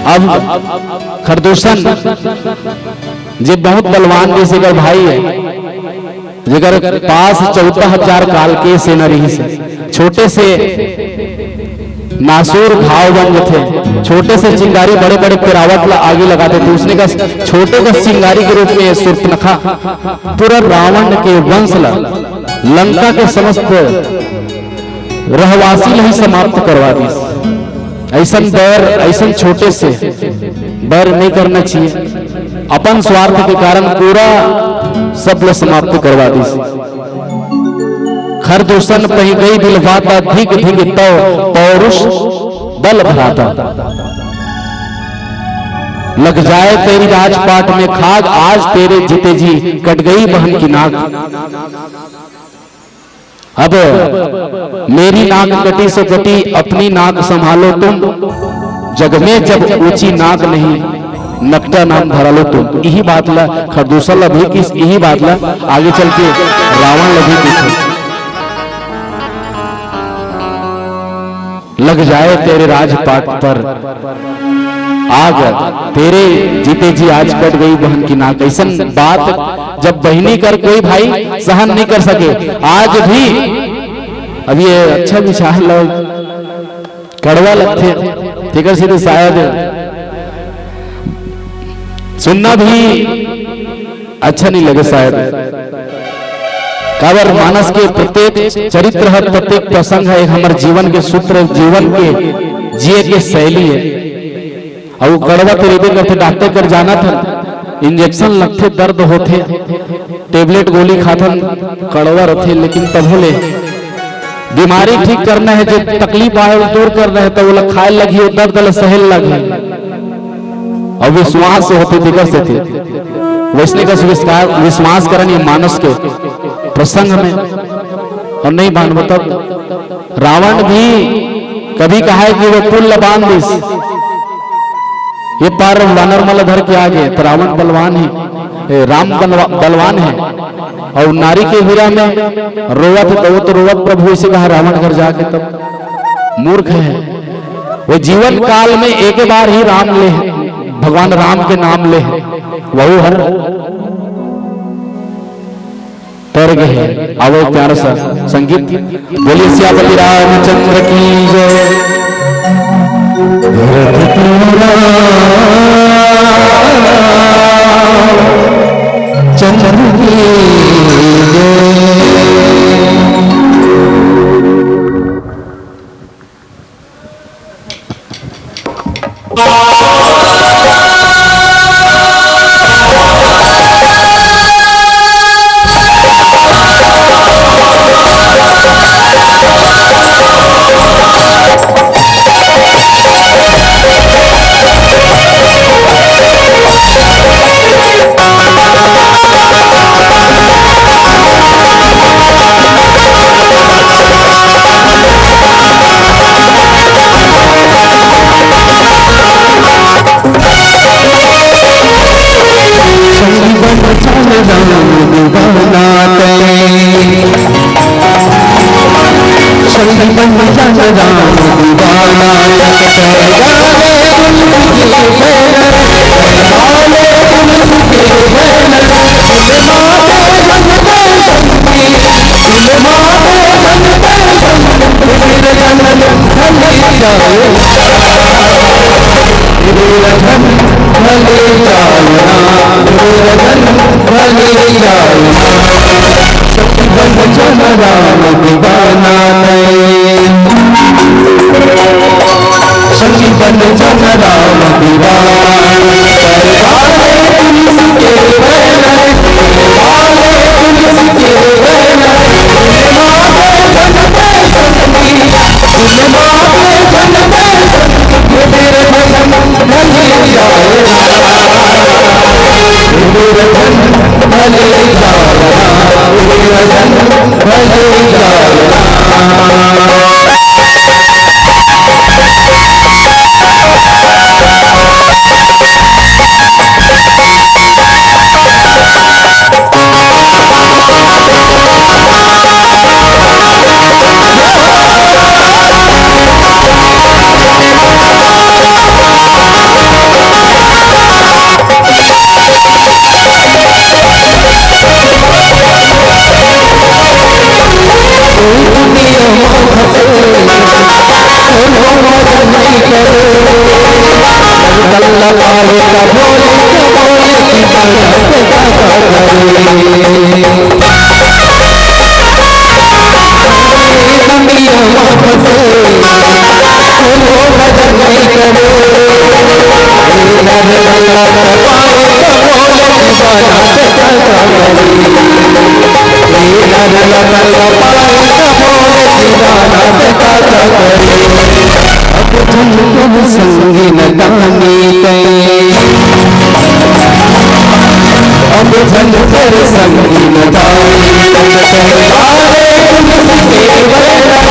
अब खरदूषण जे बहुत बलवान रिहिस, एकर भाई हे, जेकर पास चौदह हजार काल के सेना रिहिस हे, छोटे से नासूर घाव बन जथे। छोटे से चिंगारी बड़े बड़े पेरावट ला आगी लगा देथे। उसने का छोटे का चिंगारी के रूप में ये सूर्पनखा पूरा रावण के वंश ला, लंका के समस्त रहवासी ला ही समाप्त करवा दिस। ऐसन बैर, ऐसन छोटे से बैर नहीं करना चाहिए। अपन स्वार्थ के कारण पूरा सब ला समाप्त करवा दिस। खरदूषण पही गई बिलवाता, धिक धिक तव पौरुष बल भ्राता। लग जाए तेरी राजपाट में खाग, आज तेरे जीते जी कट गई बहन की नाक। अब मेरी नाक कटी सो कटी, अपनी नाक संभालो तुम, जग में जब ऊंची नाक नहीं, नकटा नाम धरा लो तुम। इही बात ला खरदूषण ला भी किहिस, इही बात ला आगे चल के रावण ला भी किहिस। लग जाए तेरे राजपाट पर आग, तेरे जीते जी आज कट गई बहन की नाक। ऐसन बात जब बहिनी कर कोई भाई सहन नहीं कर सके, आज भी। अब ये अच्छा विचार लो, कड़वा लगथे, तेकर से तो शायद सुनना भी अच्छा नहीं लगे शायद। काबर मानस के प्रत्येक चरित्र ह, प्रत्येक प्रसंग ह, एक हमर जीवन के सूत्र, जीवन के जिए के शैली हे। अउ कड़वा तो रहिबे करथे, डॉक्टर कर जाना था, इंजेक्शन लगथे, दर्द होथे, टेबलेट गोली खाथन, कड़वा रथे, लेकिन तभो ले बीमारी ठीक करना हे, जे तकलीफ आए, वो दूर करना हे, त ओला खाए लगही, वो दर्द ला सहे लगही। अउ विश्वास होथे, तेकर सेती वैसने का विश्वास, विश्वास करन ये मानस के प्रसंग में। अउ नहीं बांधबो तब रावण भी कभी कहाय कि वो पुल ला बांध दिस, ये पार वानर मन ला धर के आगे, त रावण बलवान हे, ए, राम बलवा-, बलवान हे। अउ नारी के हीरा में रोवत हे, त वो तो रोवत प्रभु इसे कहा रावण घर जाके तब मूर्ख हे। वो जीवन काल में एक बार ही राम ले, भगवान राम के नाम ले, वहू हर तर गे हे। आवो प्यारा सा संगीत। बोलिए सियापति रामचंद्र की जय। भरत पूरा चंद्र की जय। भले जालना, भले जालना, शक्ति बन जाना राम दीवाना है। शक्ति बन जाना राम दीवाना, दरबारे तुलसी के बैनर, दरबारे तुलसी के बैनर, संगीन दानी तै। अब झन कर संगीन दानी तै। आरे तुलसी के बैनर,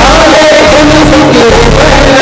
आरे तुलसी के बैनर,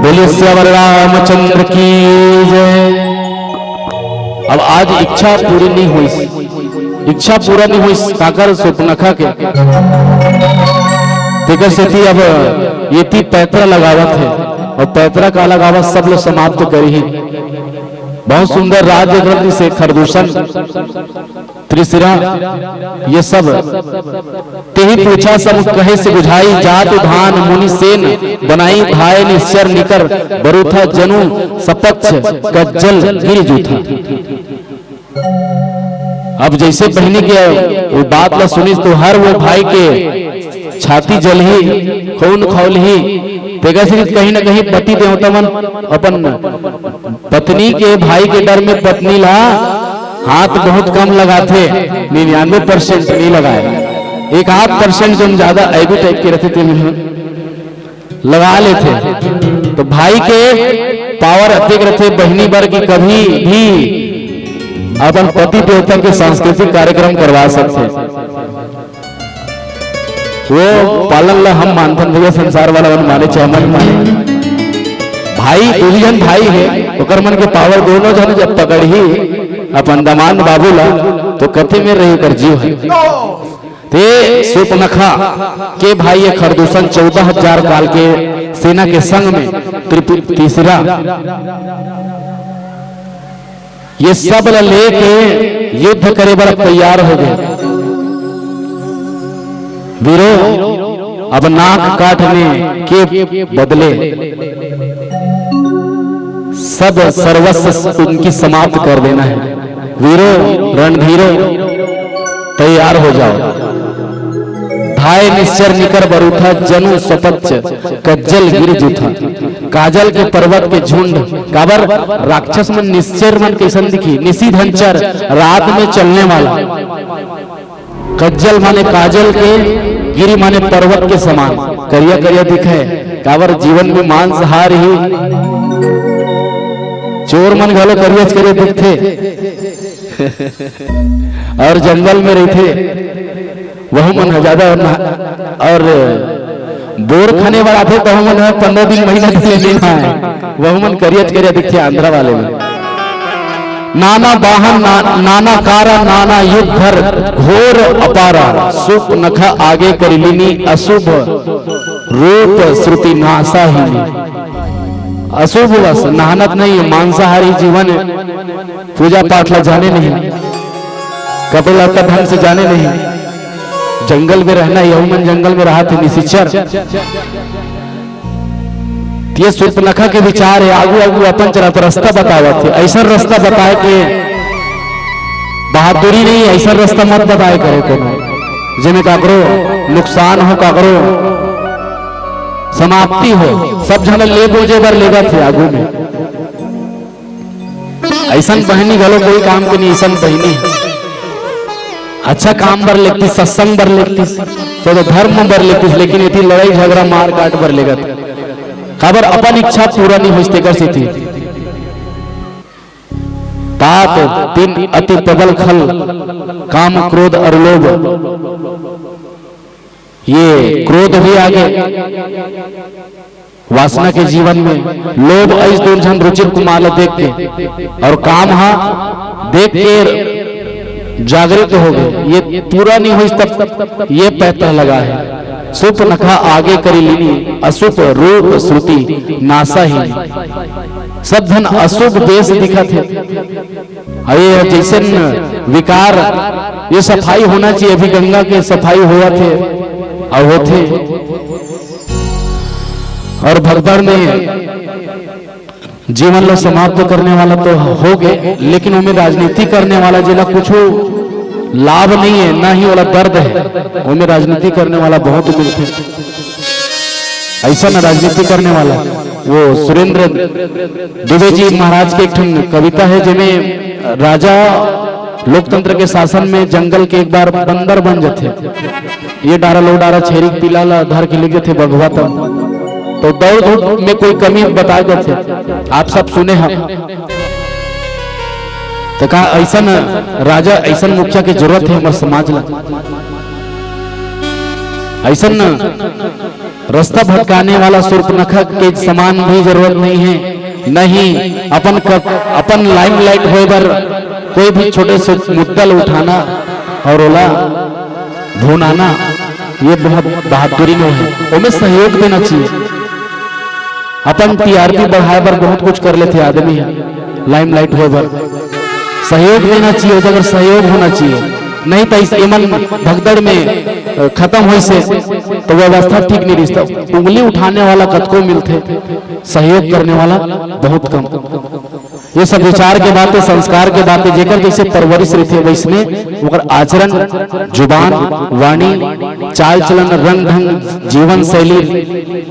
बोलिए सियावर रामचंद्र की जय। अब आज इच्छा पूरी नहीं हुई, इच्छा पूरा नहीं हुई, काकर सुपनखा के। तेकर सेती अब एती पैतरा लगावत हे, अउ पैतरा का लगावत सब ला समाप्त करही। बहुत सुंदर राग देख रहे से खरदूषण, त्रिशिरा, ये सब। तेहि पूछा सब कहे से बुझाई, जात उधान मुनि सेन बनाई, धाय निश्चर निकर बरूथा जनु सपच्छ कज्जल गिर जूथा। अब जइसे बहिनी के वो बात ला सुनिस तो हर वो भाई के छाती जलही, खून खौलही। तेकर सेती कहीं ना कहीं पति देवता मन अपन पत्नी के, भाई के डर में पत्नी ला हाथ बहुत कम लगाथे, निन्यानवे परसेंट नहीं लगाए, एक आध परसेंट जो ज्यादा ऐबी टाइप के रहिथे तेन लगा लेथे। तो भाई के पावर अतेक रहिथे बहिनी बर कि कभी भी अपन पति देवता के सांस्कृतिक कार्यक्रम करवा सकथे। वो पालन ला हम मानथन भैया, संसार वाला मन माने चाहे मन माने, भाई दू झन भाई हे, ओकर मन के पावर दोनों झन जब पकड़ही अपन दमांद बाबू ला, तो कथे में रही ओकर जीव हे। ते सूर्पनखा के भाई ये खरदूषण चौदह हजार काल के सेना के संग में त्रिपु-, तीसरा ये सब ल लेके युद्ध करे बर तैयार हो गए। वीरो, अब नाक काटने के बदले सब सर्वस्व उनकी समाप्त कर देना है। वीरो, रणधीरो, तैयार हो जाओ। धाय निश्चर निकर बरूथा जनु सपच्च कज्जल गिर जूथा। काजल के पर्वत के झुंड, काबर राक्षस मन निश्चर मन कइसन दिखी, निशिधंचर, रात में चलने वाला। कज्जल माने काजल के, गिरि माने पर्वत के समान करिया करिया दिखे। काबर जीवन में मांसाहार ही, चोर मन घलो करिया करिया दिखथे। और जंगल में रहिथे, वहू मन ह ज्यादा और, और बोर खने बर आथे, तहू मन ह पंद्रह दिन, महीना दिन ले नइ खाए, वहू मन करियच करिया दिखथे आंध्रा वाले मन। नाना बाहन ना, नाना कारा, नाना युग धर घोर अपारा, सूप नखा आगे करिलिनी अशुभ रूप श्रुति नासा ही। अशुभ वस नहानत नहीं, मांसाहारी जीवन, पूजा पाठ ला जाने नहीं, कपड़े लत्ता ढंग से जाने नहीं, जंगल में रहना, यहू मन जंगल में रहा थे निशिचर। ये सूर्पनखा के विचार है, आगू आगू अपन चलत रास्ता बतावत है, ऐसा रास्ता बताए के बहादुरी नहीं, ऐसा रास्ता मत बताए करे कोनो, जेमे काकरो नुकसान हो, काकरो समाप्ति हो, सब झन ले बोजे बर लेगत है आगू में। ऐसन बहिनी घलो कोई काम के नहीं, ऐसन बहिनी अच्छा काम बर लेगतिस, सत्संग बर लेगतिस, तो धर्म बर लेगतिस, लेकिन एती लड़ाई झगड़ा मार काट बर लेगत। काबर अपन इच्छा पूरा नहीं होइस तेकर सेती। पाप तीन अति प्रबल खल, काम क्रोध और लोभ। ये क्रोध भी आगे वासना के जीवन में, लोभ अइस दू झन रुचिर कुमार ला देख के, और काम हा देख के जागृत हो गए। ये पूरा नहीं होइस तब ये पैतरा लगा है। सुप नखा आगे करी लीनी, अशुभ रूप श्रुति नासा ही। सब झन अशुभ देश दिखत हे। अरे जैसे न विकार, ये सफाई होना चाहिए। अभी गंगा के सफाई होवत हे और होथे। और भगदड़ में जीवन ला समाप्त करने वाला तो हो गए, लेकिन ओमे राजनीति करने वाला जेला कुछ लाभ नहीं है, ना ही वाला दर्द है, ओमे राजनीति करने वाला बहुत मिलथे। ऐसा ना राजनीति करने वाला, वो सुरेंद्र दुबे जी महाराज के एक ठन कविता है, जेमे राजा लोकतंत्र के शासन में जंगल के एक बार बंदर बन जाथे। ये डारा लो डारा छेरी के पिला ला धर के ले जाथे बघवा तब। तो दौड़ धूप में कोई कमी बताए जाथे, आप सब सुने हम। तो का ऐसन राजा, ऐसन मुखिया के जरूरत है हमारे समाज ला? ऐसन रास्ता भटकाने वाला सूर्पनखा के समान भी जरूरत नहीं है। नहीं, अपन क-, अपन लाइमलाइट होए बर कोई भी छोटे से मुद्दा ल उठाना और ओला भुनाना, ये बहुत बहादुरी नोहे, ओमे सहयोग देना चाहिए। अपन टीआरपी बढ़ाए बर बहुत कुछ कर लेथे आदमी ह, लाइमलाइट होए बर सहयोग देना चाहिए, ओकर सहयोग होना चाहिए, नहीं तो इस एमन भगदड़ में, अ, खत्म होइसे तो व्यवस्था ठीक नहीं रिहिस। उंगली उठाने वाला कतको मिलथे, सहयोग करने वाला बहुत कम। ये सब विचार के बात हे, संस्कार के बात हे, जेकर जैसे परवरिश रहिथे वैसने ओकर आचरण, जुबान, वाणी, चाल चलन, रंग ढंग, जीवन शैली,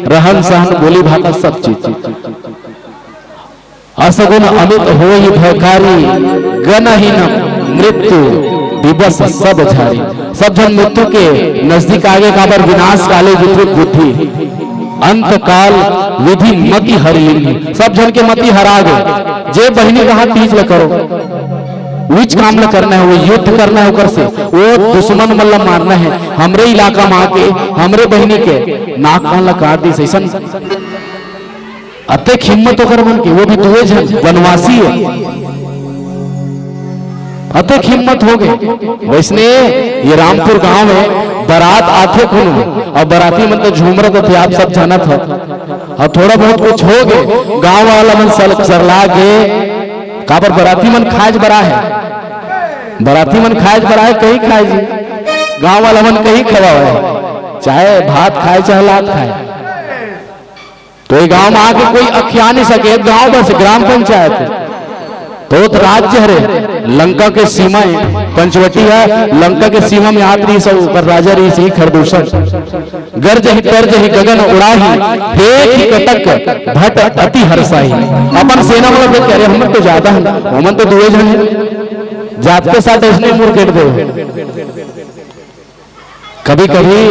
रहन सहन, बोली भाखा, सब चीज। असगुन अमित होई भयकारी, गनहीन मृत्यु दिवस सब झारी। सब झन मृत्यु के नजदीक आगे, काबर विनाश काले विपरीत बुद्धि, अंत काल विधि मति हरि लीन्ही। सब झन के मति हरा गे। जे बहिनी कहा तीज ल करो, उच काम ल करना हे, वो युद्ध करना हे ओकर से, वो दुश्मन मन ल मारना हे। हमरे इलाका में आके हमरे बहिनी के नाक कान ल काट दिस, अइसन अतेक हिम्मत ओकर मन के, वो भी दुए झन वनवासी हे। अतेक हिम्मत हो गे। वैसने ये रामपुर गांव हे, बारात आथे कोनो, अउ बाराती मन तो झूमरत होथे, आप सब जानत हो। अउ थोड़ा बहुत कुछ हो गे, गांव वाला मन सल-, सरला गे, काबर बाराती मन खाए बर आए हे, बाराती मन खाए बर आए हे, कहीं खाए जी, गांव वाला मन कहीं खवाए, चाहे भात खाए, चाहे लात खाए। तो ये गांव में आके कोई अखिया नहीं सके, गांव बस ग्राम पंचायत हे। तो, तो राज्य हरे, लंका के सीमा हे, पंचवटी हे, लंका के सीमा में आत रहिस, ओकर राजा रहिस ही खरदूषण। गरजहि तरजहि गगन उड़ाही, देखि कटक भट अति हरसाही। अपन सेना वाला देख के, "अरे, हमन तो ज्यादा हन, ओमन तो दुए झन हे।" जात के साथ अइसने मुड़ के दे। कभी कभी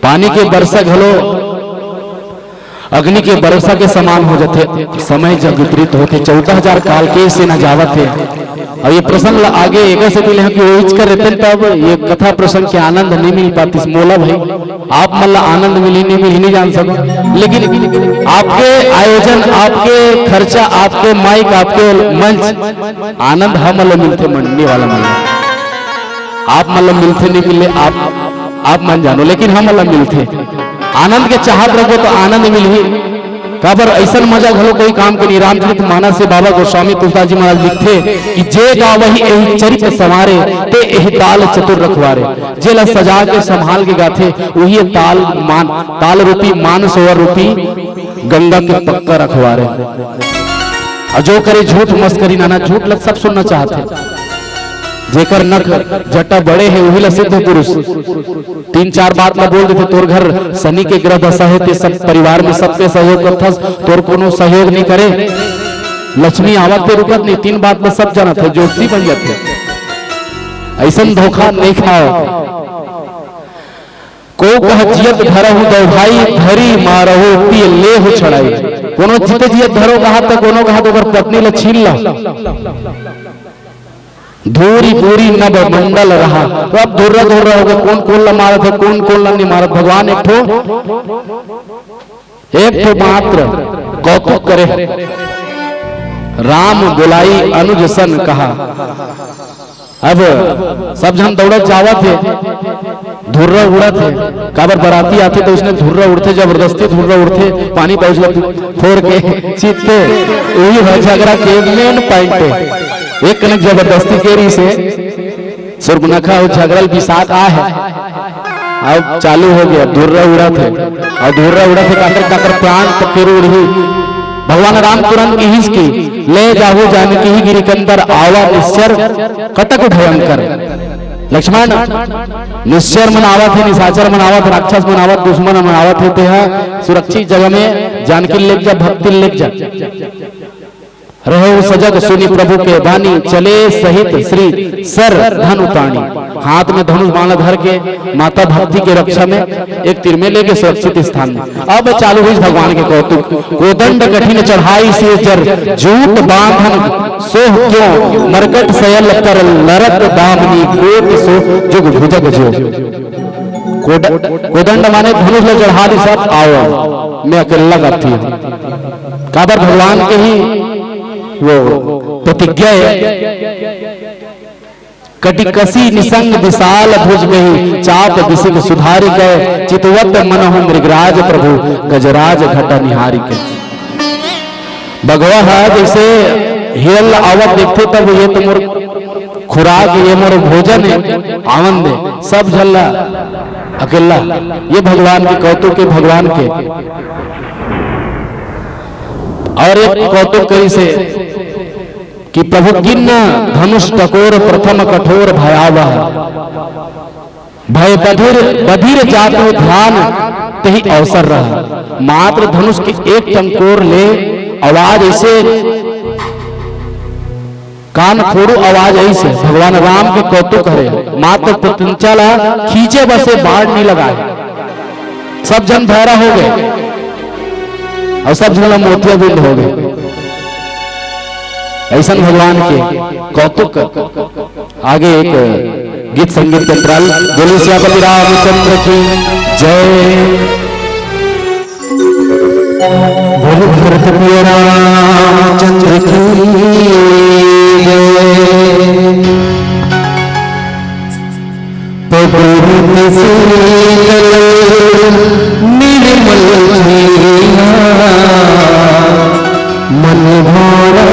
पानी के बरसा घलो अग्नि के बरसा के समान हो जाथे। समय जब विपरीत होथे, चौदह हजार काल के सेना जावत हे। अब ये प्रसंग ला आगे एकर सेती लेहूं कि ओहिच कर रहते, तब ये कथा प्रसंग के आनंद नहीं मिल पातिस मोला भाई। आप मन ला आनंद मिली नहीं मिली नहीं जान सको, लेकिन आपके आयोजन, आपके खर्चा, आपके माइक, आपके मंच, आनंद हमन ला मिलथे मंडली वाला मन ला। आप मन ला मिलथे नहीं मिले, आप, आप मन जानो, लेकिन हमन ला मिलथे। आनंद के चाहत रखबो तो आनंद मिलही। काबर अइसन मजा घलो कोई काम के नहीं। रामचरित मानस से बाबा गोस्वामी तुलसीदास जी महाराज लिखथे कि "जे गावही एहि चरित संवारे, ते एहि ताल चतुर रखवारे।" जेला सजा के संभाल के गाथे, उही ताल मान, ताल रूपी मान सरोवर रूपी गंगा के पक्का रखवारे। अउ जो करे झूठ मस्करी नाना, झूठ लग सब सुनना चाहथे। जेकर नख जटा बड़े हे, उही ला सिद्ध पुरुष। तीन चार बात ला बोल देथे, तोर घर शनि के ग्रह दशा हे, ते सब परिवार में सबके सहयोग करथस, तोर कोनो सहयोग नहीं करे। लक्ष्मी आवत ते रुकत नहीं, तीन बात ला सब जानत हे, ज्योतिषी बन जाथे। अइसन धोखा नहीं खाओ। को कह जियत धरहु दौहाई, धरी मारहु पिय लेहु छड़ाई। कोनो जिते जियत धरो कहा, तो कोनो कहा तो ओकर पत्नी ला छीन ला। धूरी पूरी नभ मंडल रहा। तो अब धुर्रा धुर्रा हो गे, कोन कोन ला मारत हे, कोन कोन ला नहीं मारत। भगवान एक ठो, एक ठो मात्र कौतुक करे, "राम बुलाई अनुज सन कहा।" अब सब झन दौड़त जावत हे, धुर्रा उड़त हे। काबर बराती आथे तो अइसने धुर्रा उड़थे, जबरदस्ती धुर्रा उड़थे, पानी पाउच ला फोर के चीरथे, उही ह झगरा के main point हे। एक कनक जबरदस्ती के रहिसे, सुर्पनखा अउ झगरा ल बिसात आए हे। अब चालू हो गे, धुर्रा उड़त हे, अउ धुर्रा उड़त हे, काकर काकर प्राण पखेरु उड़ही। भगवान राम तुरंत किहिस कि "ले जाहु जानकी गिरि कंदर, आवा निश्चर कटक भयंकर।" लक्ष्मण, निश्चर मन आवत हे, निशाचर मन आवत, राक्षस मन आवत, दुश्मन मन आवत हे, तेहा सुरक्षित जगह में जानकी लेके जा, भक्ति लेके जा। रहो सजग सुनि प्रभु के बानी, चले सहित श्री सर धनु तानी। हाथ में धनुष बाण धर के माता भक्ति के रक्षा में एक तीर में लेके सुरक्षित स्थान में। अब चालू होइस भगवान के कौतुक। "कोदंड कठिन चढ़ाई से जर, जूट बांधन सोह क्यों, मरकट सयल पर लरत दामिनी, कोटि सो जुग भुजग जो।" कोड-, कोदंड माने धनुष ल चढ़ा दिस, "अब आवा, मैं अकेला काफी हूं।" काबर भगवान के ही वो प्रतिज्ञा हे। कटि कसी निसंग विशाल भुज मेहि, चाप बिसिक सुधारि कै, चितवत मनहु मृगराज प्रभु, गजराज घटा निहारि कै। भगवा ह जइसे हिरन ल आवत देखथे, तब ये तो मोर खुराक, ये मोर भोजन हे, आवन दे, सब झन ल अकेला। ये भगवान के कौतुक हे, भगवान के। अउ एक कौतुक कइसे कि प्रभु किन्न धनुष टकोर प्रथम कठोर भयावह। भय बधिर, बधिर जातु ध्यान तेहि अवसर रहा। मात्र धनुष के एक टंकोर ले आवाज अइसे कान फोड़ू आवाज अइसे। भगवान राम के कौतुक हरे, मात्र प्रत्यंचा ला खींचे बसे बाण नइ लगाए। सब झन भैरा हो गे अउ सब झन ला मोतियाबिंद हो गे। अइसन भगवान के कौतुक। आगे एक गीत संगीत के अंतराल। बोलिए सियापति रामचंद्र की जय। बोलिए भरत प्रिय रामचंद्र की जय। पगुरुत शीतल निर्मल झीला, मन भौरा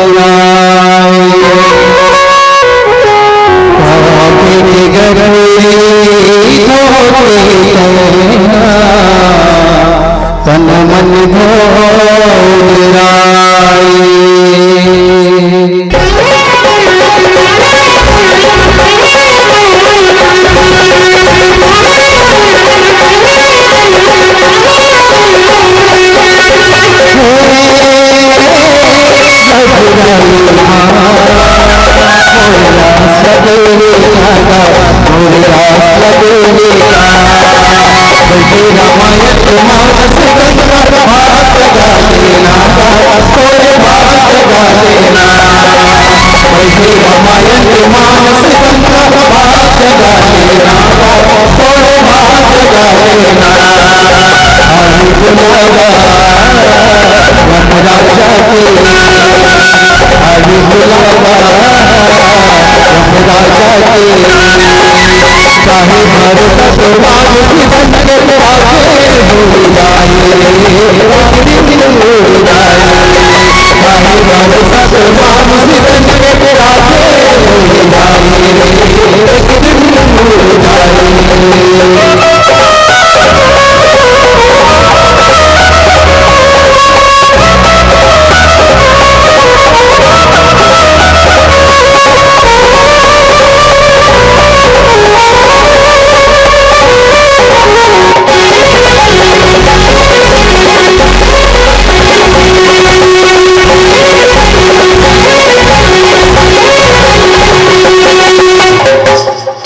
उड़ाए। पापी के गठरी धोके कहना, तन मन भौराए।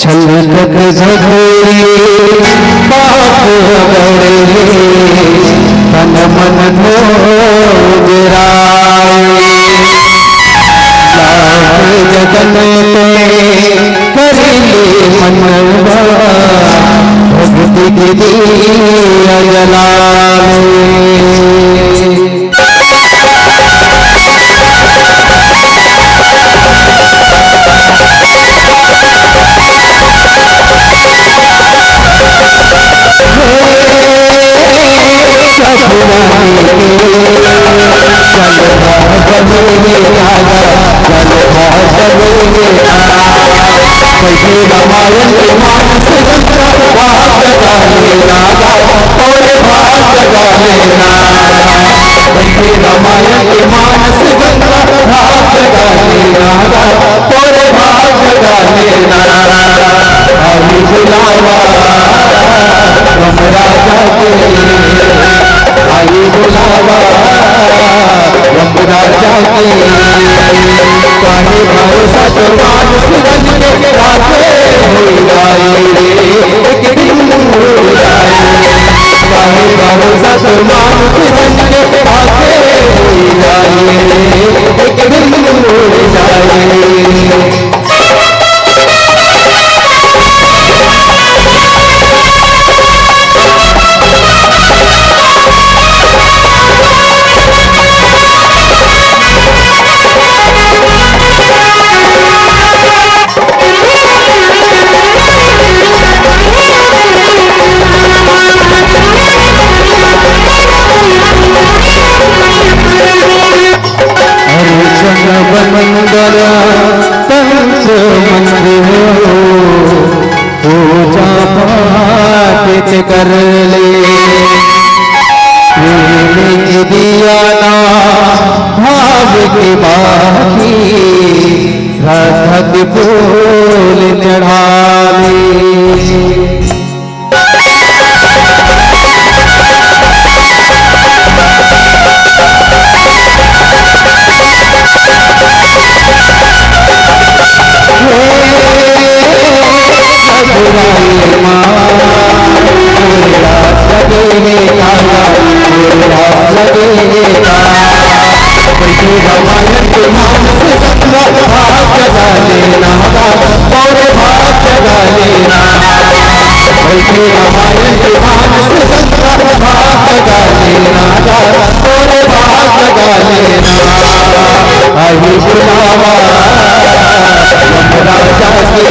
छलकत झगड़ी पाप गड़ले, तन मन को गिराए। लाख जतन ते कर ले मनवा, भक्ति के दिया जलाए। दिया ना भाव के बाती, श्रद्धा के फूल चढ़ावे। अहि बुलावा, यमराजा के,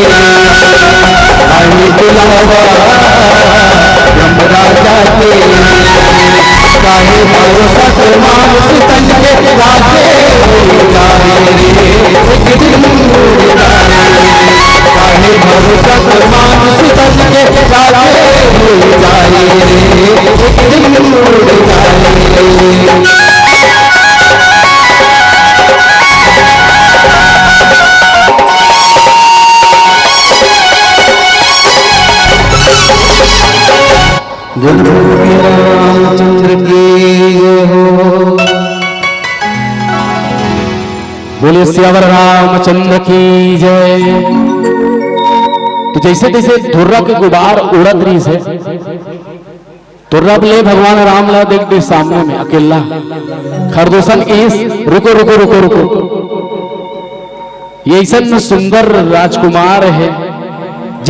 अहि बुलावा, यमराजा के। काहे भरोसा के मानुष तन के, राखे काहे रे, एक दिन मुड़ जाए। काहे भरोसा के मानुष तन के, राखे जाए रे, एक दिन मुड़ जाए। बोलो रामचंद्र की जय हो। बोले सियावर रामचंद्र की जय। तो जैसे जैसे धुर्रा के गुबार उड़त रहिस हे, तो रब ले भगवान राम ला देख दे सामने में अकेला। खरदूषण कहिस, "रुको, रुको, रुको, रुको।" ये अइसन सुंदर राजकुमार हे,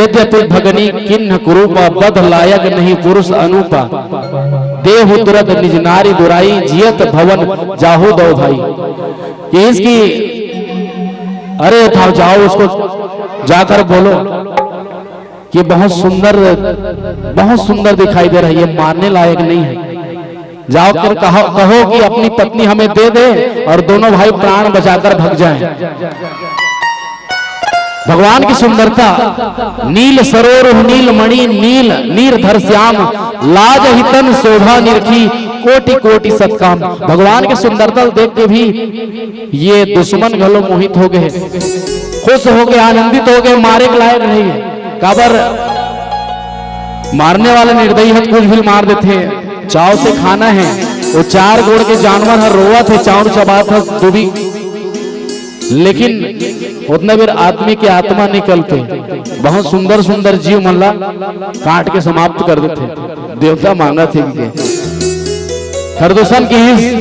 "यद्यपि भगनी किन्ह कुरूपा, बध लायक नहीं पुरुष अनूपा। देहु दुरद निज नारी दुराई, जियत भवन जाहु दो भाई।" ये इसकी, अरे था जाओ, उसको जाकर बोलो कि बहुत सुंदर, बहुत सुंदर दिखाई दे रहा है, ये मारने लायक नहीं है। जाओ कर कहो, कहो कि अपनी पत्नी हमें दे दे और दोनों भाई प्राण बचाकर भाग जाएं। भगवान की सुंदरता, नील सरोरुह नील मणि नील नीर धर श्याम, लाज ही तन शोभा निरखी कोटि कोटि सतकाम। भगवान की सुंदरता देख के भी ये दुश्मन घलो मोहित हो गए, खुश हो गए, आनंदित हो गए, मारे के लायक नहीं है। काबर मारने वाला निर्दयी हत कुछ भी मार देथे, चाव से खाना है। वो चार गोड़ के जानवर हर रोवत हे, चाउर चबात हे, दुबी, लेकिन उतना बेर आदमी के आत्मा निकलथे, बहुत सुंदर सुंदर जीव मन ला काट के समाप्त कर देथे। देवता मांगत हे कि खरदूषण कहिस,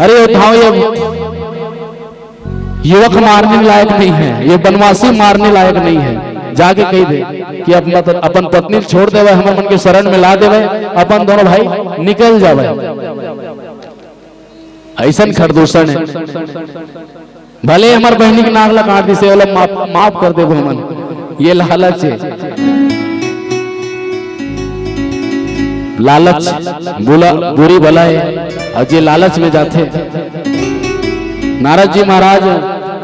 "अरे उठाओ, ये युवक मारने लायक नहीं है, ये वनवासी मारने लायक नहीं है।" जाके कहि दे कि अपन, अपन पत्नी छोड़ देवे, हमर मन के शरण में ला देवे, अपन दोनों भाई निकल जावे। अइसन खरदूषण हे, भले हमर बहिनी के नाक ला काट दिसे, ओला माफ, माफ कर देबो हमन। ये लालच हे, लालच बुला, बुरी बला हे, अउ जे लालच में जाथे। नारद जी महाराज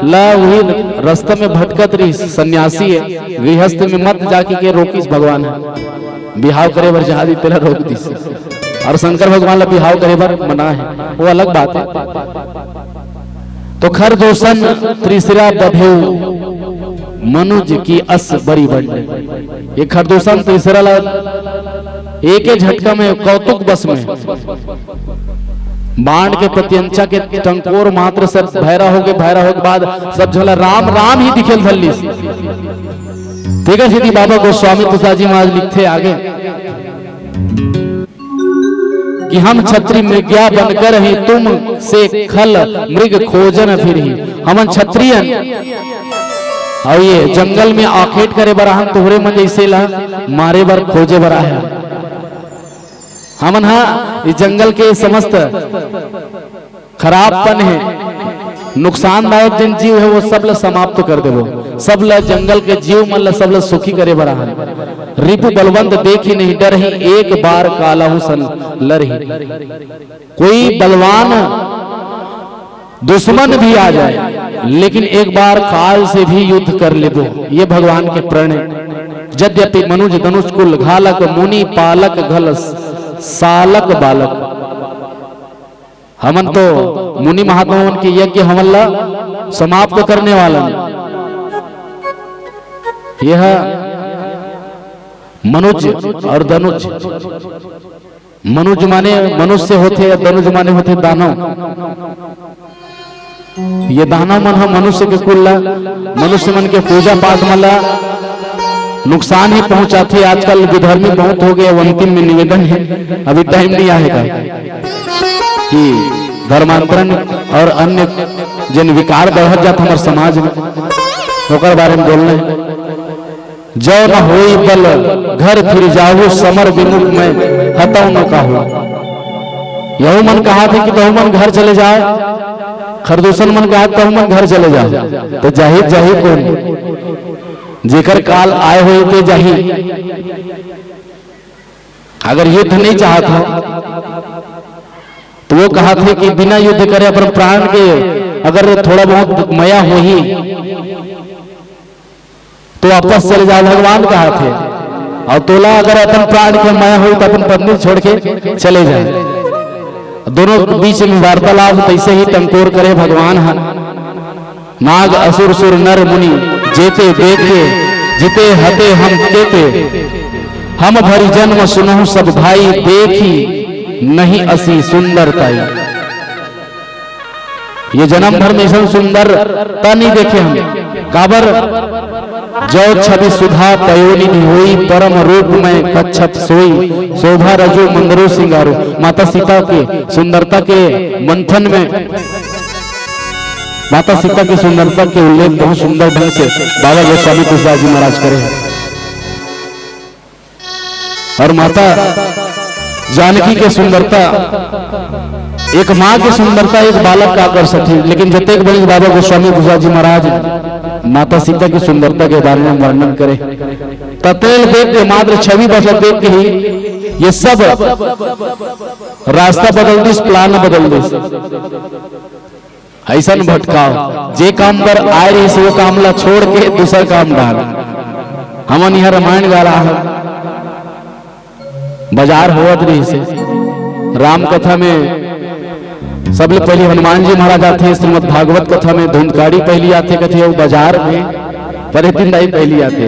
ला वही रास्ता में भटकत रहिस, सन्यासी हे, गृहस्थ में मत जाके के रोकिस भगवान हे। बिहाव करे बर जहाज तेला रोक दिस, अउ शंकर भगवान ला बिहाव करे बर मना हे, वो अलग बात हे। तो खरदूषण त्रिशिरा बधेउ मनुज की अस बरी बंड। ये खरदूषण त्रिशिरा ला एके झटका में कौतुक बस में बाण के प्रत्यंचा के टंकोर मात्र से भैरा होगे, भैरा होगे बाद सब झन ला राम राम ही दिखेल धर लिस। तेकर सेती बाबा गोस्वामी तुलसीदास जी महाराज लिखथे आगे कि हम छत्री मृग्या बनकर ही तुम से खल मृग खोजन फिरही। हमन छत्रियन अउ ये जंगल में आखेट करे बर आहन, तोहरे मन जइसे ला मारे बर खोजे बर आए हन। हमन हा ये जंगल के समस्त खराबपन हे, नुकसानदायक जेन जीव हे, वो सब ला समाप्त कर देबो। सब ला, जंगल के जीव मन ला, सब ला सुखी करे बर आहन। रिपु बलवंत देखि नहीं डरही, एक बार कालहु सन लरही। कोई बलवान दुश्मन भी आ जाए, लेकिन एक बार काल से भी युद्ध कर लेबो, ये भगवान के प्रण हे। यद्यपि मनुज धनुष कुल घालक, मुनि पालक घल सालक बालक। हमन तो मुनि महात्मा मन के यज्ञ हमन ला समाप्त करने वाला हन। यह मनुज और दनुज, मनुज माने मनुष्य होथे, दनुज माने होथे दानव। ये दानव मन ह मनुष्य के कुल ला, मनुष्य मन के पूजा पाठ मन ला नुकसान ही पहुंचाथे। आजकल विधर्मी बहुत हो गए। अब अंतिम में निवेदन है, अभी टाइम नहीं आएगा, कि धर्मांतरण और अन्य जन विकार बढ़त जात हमर समाज में, ओकर बारे में बोलना है। जौ न होई बल घर फिर जाहू, समर विमुख मैं हतौ न काहू। यहू मन कहा थे कि तहू मन घर चले जाए, खरदूषण मन कहा तहू मन घर चले जाए, तो जाही जाही कौन? जेकर काल आए होई ते जाही। अगर युद्ध नहीं चाहत हो, तो वो कहा थे कि बिना युद्ध करे अपन प्राण के अगर थोड़ा बहुत मया होही, तो वापस चले जाओ, भगवान कहा थे। और तोला अगर अपन प्राण के मया हो, तो अपन पत्नी छोड़ के चले जाए। दोनों के बीच में वार्तालाप तैसे ही टंकोर करे भगवान ह। नाग असुर सुर नर मुनि जेते देखे, जिते हते हम केते। हम भरि जन्म सुनहु सब भाई, देखी नहीं असी सुंदर ताई। ये जन्म भर में ऐसन सुंदरता नहीं देखे हम। काबर? जौ छवि सुधा पयो निधि होई, परम रूप में कच्छप सोई। शोभा रजो मंदरो सिंगारो। माता सीता के सुंदरता के मंथन में माता सीता की सुंदरता के उल्लेख बहुत सुंदर ढंग से बाबा गोस्वामी तुलसीदास जी महाराज करे हैं। और माता जानकी के सुंदरता, एक माँ की सुंदरता एक बालक का कर सकती, लेकिन जतेक बड़े बाबा गोस्वामी तुलसीदास जी महाराज माता सीता की सुंदरता के बारे में वर्णन करे, ततेल देख के, मात्र छवि बस देख के ही ये सब रास्ता बदल दिस, प्लान बदल दिस। ऐसन भटकाव, जे काम बर आए रहिस, वो काम ला छोड़ के दूसर काम डाल। हमन इहाँ रामायण गा रहा है, बाजार होवत रहिस हे। राम कथा में सबले पहली हनुमान जी महाराज आथे, श्रीमद् भागवत कथा में धुंधकारी पहली आथे, कथे वो बाजार में परे दिन दाई पहली आथे।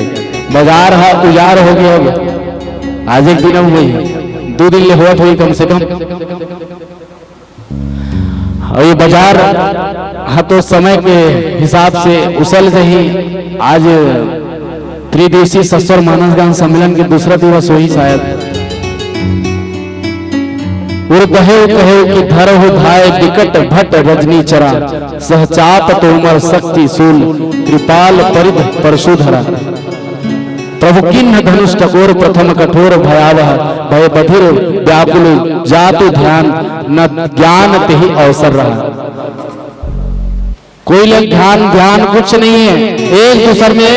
बाजार हा उजार हो गया, अब आज एक दिन अब हुई, दो दिन ले होवत हुई कम से कम। अउ ये बाजार ह तो समय के हिसाब से उसल जही। आज त्रिदिवसीय सस्वर मानस गान सम्मेलन के दूसरा दिवस होही शायद। उर कहेव कहेव कि धरहु धाय बिकट भट रजनी चरा, सहचाप तोमर शक्ति शूल कृपाल परिध परशु धरा। प्रभु किन्ह धनुष टकोर प्रथम कठोर भयावह, भय बधिर व्याकुल जातु ध्यान न ज्ञान तेहि अवसर रहा। कोई ले ध्यान ध्यान कुछ नहीं है, एक दूसर में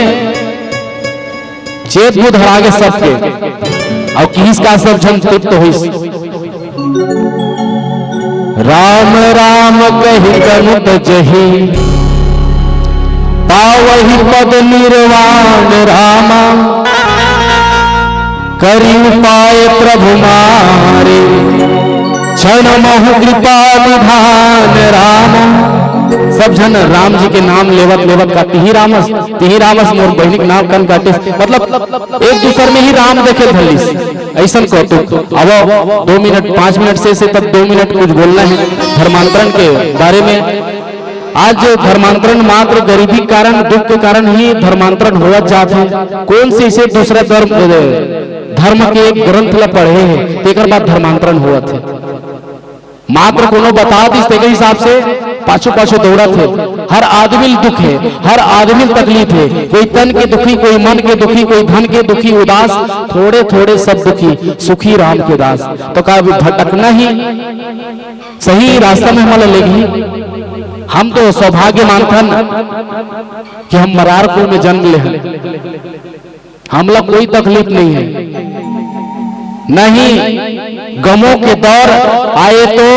चेत बुध हरा के सबके, और किस का सब झन तृप्त होइस। राम राम कहि तनु तजहि, पावहि पद निर्वाण रामा। करि उपाय प्रभु मारे, क्षण महु कृपा निधान रामा। सब झन राम जी के नाम लेवत लेवत का तिही रामस, तिही रामस मोर बहिनी के नाम कन काटिस, मतलब एक दूसर में ही राम देखे धलिस। ऐसन कौतुक। अब दो मिनट, पाँच मिनट से, से तब दो मिनट कुछ बोलना है धर्मांतरण के बारे में। आज धर्मांतरण मात्र गरीबी के कारण, दुख के कारण ही धर्मांतरण होवत जात है। कौन से इसे दूसरा धर्म, धर्म के एक ग्रंथ ला पढ़े है, तेकर बाद धर्मांतरण होवत है। मात्र कोनो बता दिस, तेकर हिसाब से पाछू पाछू दौड़त हे। हर आदमी ल दुख हे, हर आदमी ल तकलीफ हे। कोई तन के दुखी, कोई मन के दुखी, कोई धन के दुखी, उदास, थोड़े थोड़े सब दुखी, सुखी राम के दास। तो का अभी भटकना ही सही रास्ता में हमला लेगही? हम तो सौभाग्य मानथन कि हम मरार कुल में जन्म ले हन। हमला कोई तकलीफ नहीं है। नहीं, गमों के दौर आए तो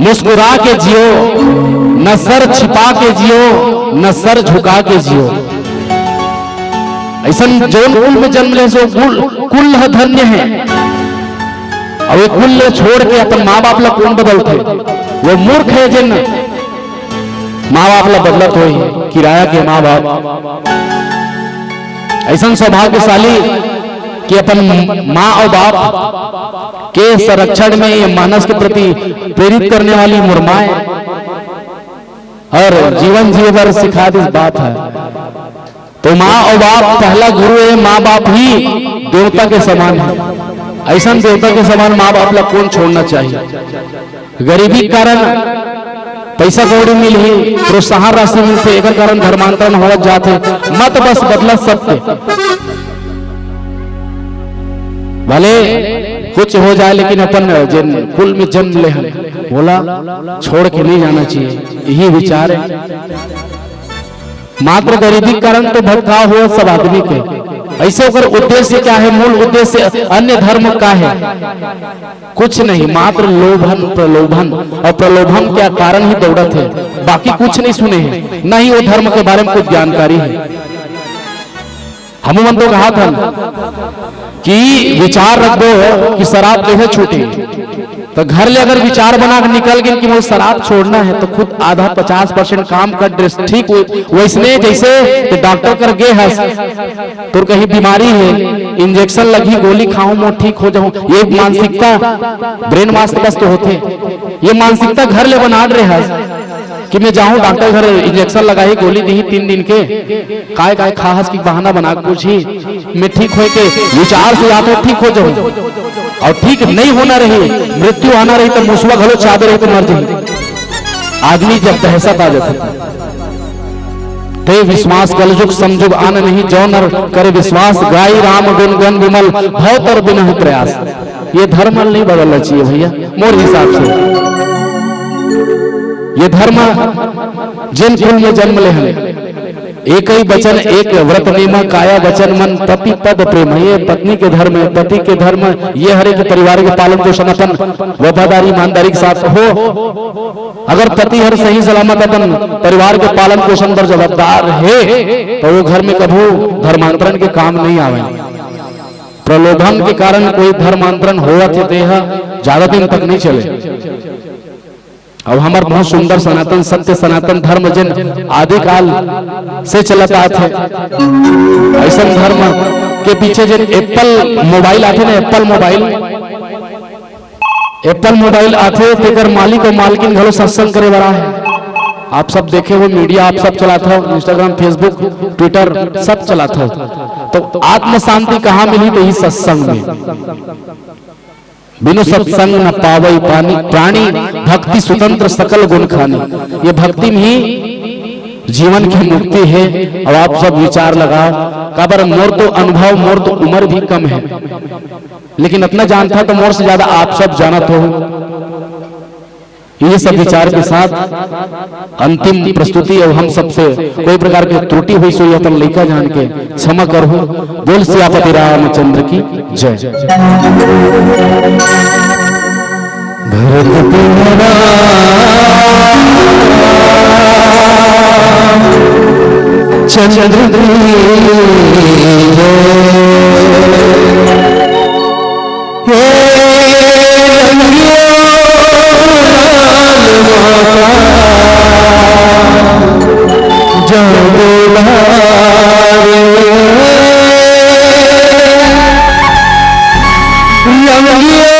मुस्कुरा के जियो, न सर छिपा के जियो, न सर झुका के जियो। ऐसन जौन कुल में जन्म ले, सो कुल, कुल ह धन्य है। और ये कुल छोड़ के अपन माँ बाप ला कौन बदलते? वो मूर्ख हे जेन माँ बाप ला बदलत होही, किराया के माँ बाप। अइसन सौभाग्यशाली कि अपन माँ अउ बाप के संरक्षण में ये मानस के प्रति प्रेरित करने वाली मोर माँ हे अउ जीवन जिए बर सिखा दिस बाप हे। तो माँ अउ बाप पहला गुरु हे, माँ बाप ही देवता के समान हे। अइसन देवता के समान माँ बाप ला कोन छोड़ना चाहिए? गरीबी के कारण पैसा कौड़ी मिलही, प्रोत्साहन राशि मिलथे, एकर कारण धर्मांतरण होवत जात हे। मत बस बदलत सत्य। भले कुछ हो जाए, लेकिन अपन जेन कुल में जन्म ले हन, ओला छोड़ के नहीं जाना चाहिए, यही विचार हे। मात्र गरीबी के कारण तो भटकाव हो सब आदमी के। अइसे ओकर उद्देश्य क्या हे, मूल उद्देश्य अन्य धर्म का हे? कुछ नहीं, मात्र लोभन प्रलोभन, अउ प्रलोभन के कारण ही दौड़त हे, बाकी कुछ नहीं सुने हे, न ही वो धर्म के बारे में कुछ जानकारी हे। हमू मन तो कहत हन कि विचार रखबो कि शराब कइसे छूटे, तो घर ले अगर विचार बना के निकल गेन कि मोला शराब छोड़ना हे, तो खुद आधा पचास परसेंट काम कर डरिस। ठीक वै-, वइसने जइसे ते डॉक्टर कर गे हस, तोर कहीं बीमारी हे, इंजेक्शन लगही, गोली खाहूं, मोर ठीक हो जाहूं, ये मानसिकता brainwash बस तो होथे। ये मानसिकता घर ले बना डरे हस कि मैं जाहूं डॉक्टर घर, इंजेक्शन लगाही, गोली दीही तीन दिन के, काय काय खाहस कि बहाना बना के पूछही, मैं ठीक होय के विचार से या तो ठीक हो जाहूं, अउ ठीक नहीं होना रही, मृत्यु आना रही, तो मुसवा घलो चाबे रही तो मर जाही। आदमी जब दहशत आ जाथे, ते विश्वास कलजुग समजुग आन नहीं, जो नर करे विश्वास, गाई राम गुण गण विमल, भव तर बिनहि प्रयास। ये धर्म नहीं बदलना चाहिए भैया, मोर हिसाब से। ये धर्म जेन कुल में जन्म ले हन, एक ही वचन एक व्रत नेमा, काया वचन मन पति पद प्रेम। ये पत्नी के धर्म हे, पति के धर्म ये हरे कि परिवार के पालन पोषण अपन वफादारी ईमानदारी के साथ हो। अगर पति हर सही सलामत अपन परिवार के पालन पोषण बर जवाबदार हे, तो वो घर में कभू धर्मांतरण के काम नहीं आवे। प्रलोभन के कारण कोई धर्मांतरण होवत हे, ते ह ज्यादा दिन तक नहीं चले। अब हमर बहुत सुंदर सनातन सत्य, सनातन धर्म जेन आदिकाल से चलत आत हे, अइसन धर्म के पीछे जेन एप्पल मोबाइल आथे ना, एप्पल मोबाइल, एप्पल मोबाइल आथे, तेकर मालिक अउ मालकिन घलो सत्संग करे बर आए हे। आप सब देखे हो मीडिया, आप सब चलात हो Instagram, Facebook, Twitter, सब चलात हो। तो आत्म शांति कहाँ मिली? तो इही सत्संग में। बिनु सत्संग न पावई पानी, प्राणी भक्ति स्वतंत्र सकल गुण खानी। ये भक्ति में ही जीवन की मुक्ति हे। अब आप सब विचार लगाओ, काबर मोर तो अनुभव, मोर तो उम्र भी कम हे, लेकिन अतना जानता तो मोर से ज्यादा आप सब जानत हो। ये सब विचार के साथ अंतिम प्रस्तुति, अब हम सबसे कोई प्रकार के त्रुटि होइस होही, अपन लइका जान के क्षमा करहु। बोल सियापति रामचंद्र की जय। भरत बिन राम चंद्र की जय। हे रंगिया लाल माता जादू लावे। रंगिया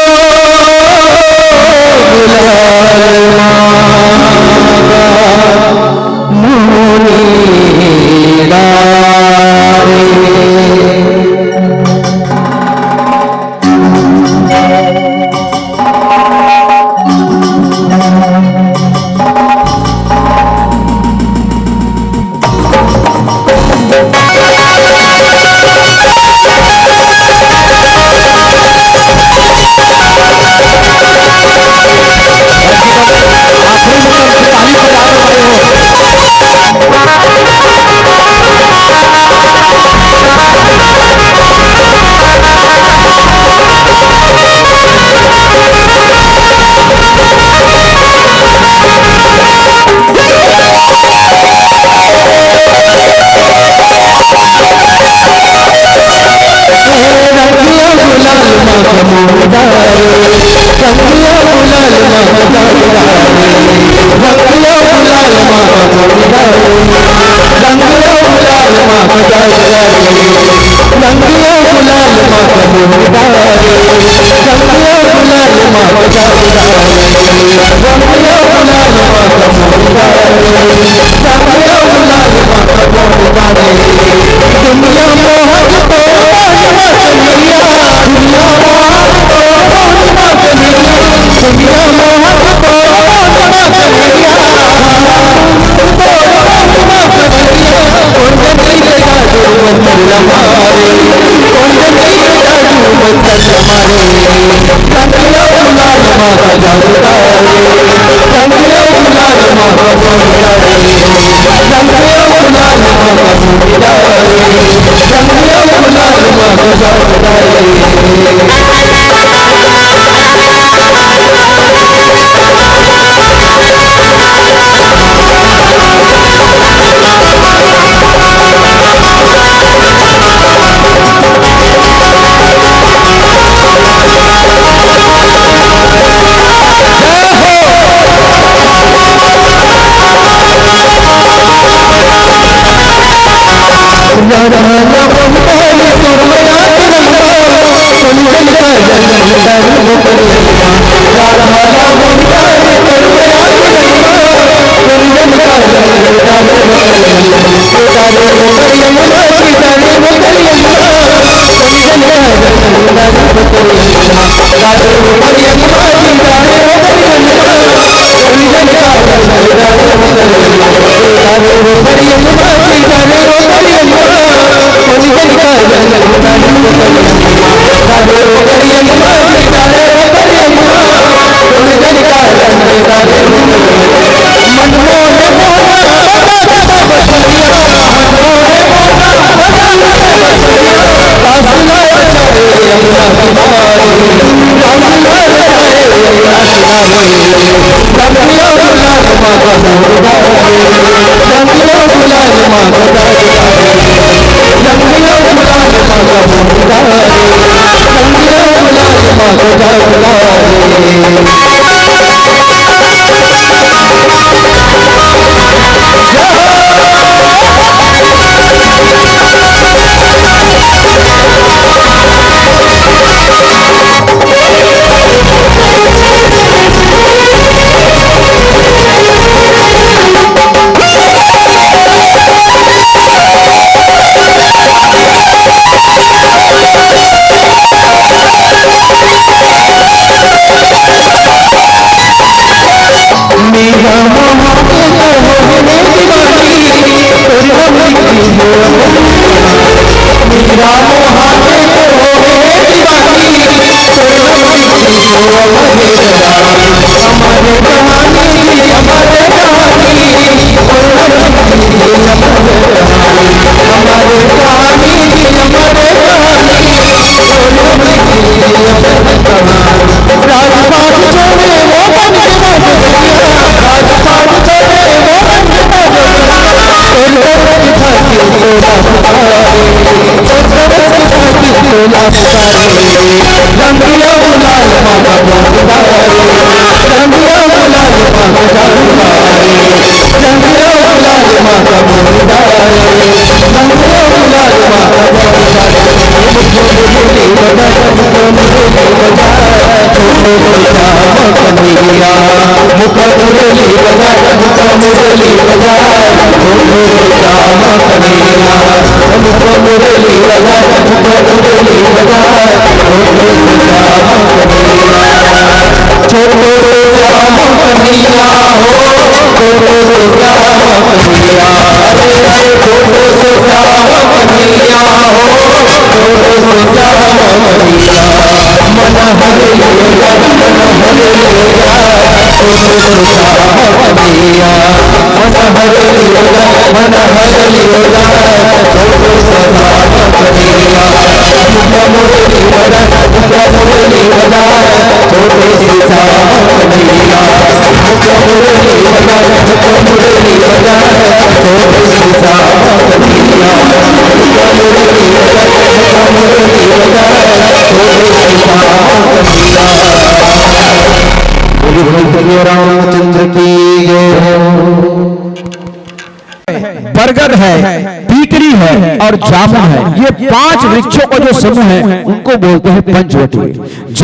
बोलिए रामचंद्र की जय हो। बरगद है, पीपरी है और जामुन है। ये पांच वृक्षों का जो समूह है, उनको बोलते हैं पंचवटी।